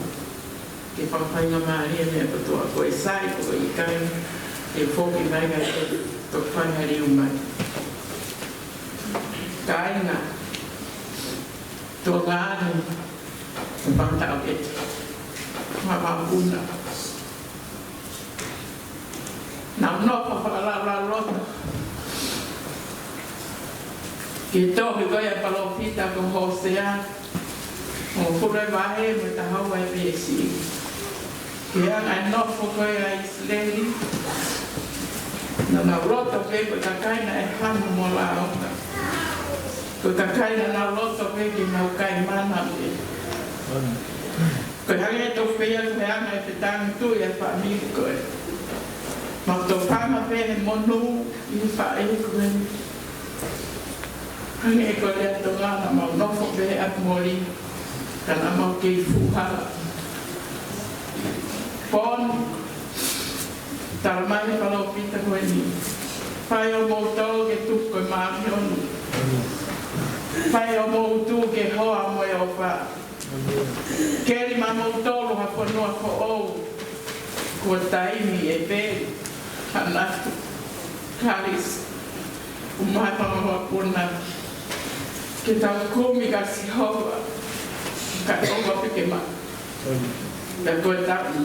Ke fakafaingamālie e meʻa kotoa, ko e sai, ko e ʻikai, ke foki mai kae toki fai ha liliu mai. Kāinga, tuongaʻane, fakatātā atu. Mā māpuna. Naʻa nau nofo fakalaulauloto ki he tohi ko ia ʻa e palōfita ko Hōsea, hongofulu e vahe mo e taha ua e veesi. Ki he anga e nofo ko ia ʻa ʻIsileli, naʻa nau loto pē ko e kakai naʻe hanu mo lāunga. Ko e kakai naʻa nau loto pē ke nau kai mana pē. Ko e hangē tofu pē ia ko e anga e fetāngi tuʻi ʻa e fāmili ko ē. Mau tō pē ʻa e monū ʻi he faʻē ko ē. Hangē ko e lea Tonga, naʻa mau nofo pē ʻi ʻapi moli, ka naʻa mau kei fuʻu hala. Pō ni, talamai ʻe he palōfita ko eni: Fai ʻo mou tō ke tuku ko e māʻoniʻoni. Fai ʻo mou tū ke hoa mo e ʻofa. Keli maʻa moutolu ha fonua foʻou. Kuo taimi ʻe pē, Hānatu, Kalisi, ʻumaʻā e fanga mokopuna, ke tau kumi kia Sihova, kae ʻoua pē ke mate. Pea ko e tapu,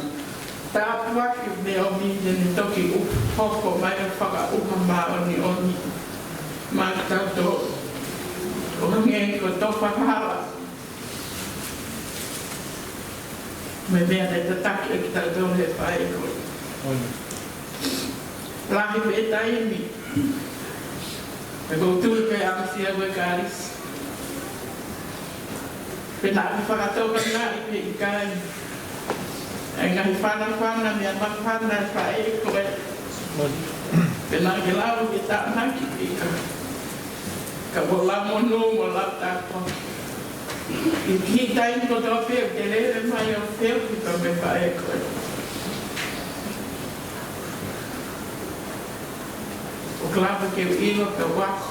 tāpuaki Neomi, te ne toki u-, hoko mai ʻo fakaʻuha māʻoniʻoni maʻatautolu. ʻO hangē ko e tofa hala mo e meʻa naʻe tataki ʻaki kitautolu ʻe he faʻē ko ē. Lahi pē taimi, ʻoku ou tui pē ʻe ʻamusia koe Kalisi. Pe naʻa ke fakatokangaʻi pe ʻikai ʻa e ngaahi fanafana, meʻa māfana ʻa e faʻē ko ē. Pe naʻa ke lava ke tānaki pe ʻikai. Ka ko e lau monū mo e lau tāpuaki. ʻI he kiʻi taimi kotoa pē ʻoku te lele mai ʻo feohi pea mo e faʻē ko ē. ʻOku lava ke u ʻilo pea u ako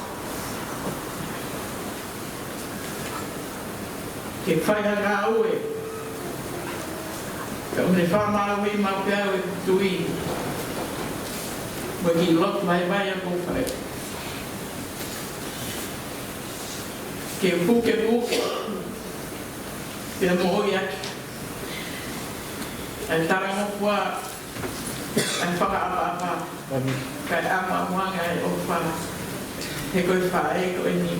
ke fai ha ngāue. Ka ʻoku ne fakamāuʻi mai pē au ʻe he tui mo e kiʻi lotu vaivai ʻoku ou fai. Ke pukepuke pea moʻui ʻaki ʻa e talangofua, ʻa e fakaʻapaʻapa, kae ʻamuʻamuʻanga e ʻofa, he ko e faʻē ko eni.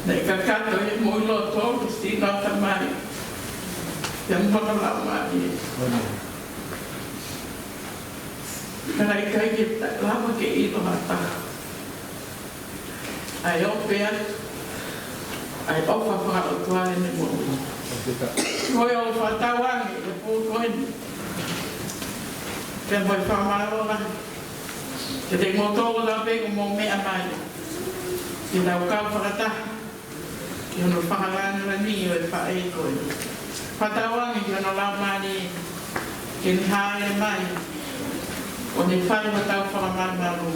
Naʻe kakato ʻi he moʻui loto ʻo e sino ʻa e tamai, pea mo hono laumālie. Ka naʻe ʻikai ke ta-, lava ke ʻilo ha taha ʻa e ʻofa, ʻa e ʻofa fakaʻotua ʻene moʻui. Ko e ʻofa tauange ʻi he pō ko eni. Pea mo e fakamālō lahi kiate kimoutolu kotoa pē kuo mou meʻa mai ke tau kau fakataha ki hono fakalāngilangi ʻo e faʻē ko ē. Fakatauange ki hono laumālie ke ne hāʻele mai ʻo ne fai hotau fakamalumalu.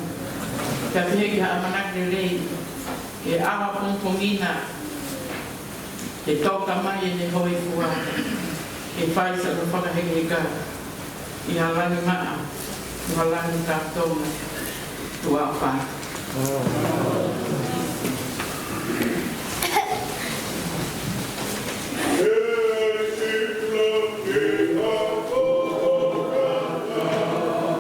Pea pehē ki he ʻamanaki lelei, ke ʻalu ʻapongipongi na, ke toka mai ʻene hōifua, ke fai siʻono fakahekeheka ʻi ha langi maʻa mo ha langi kātoanga tuʻa ʻofa.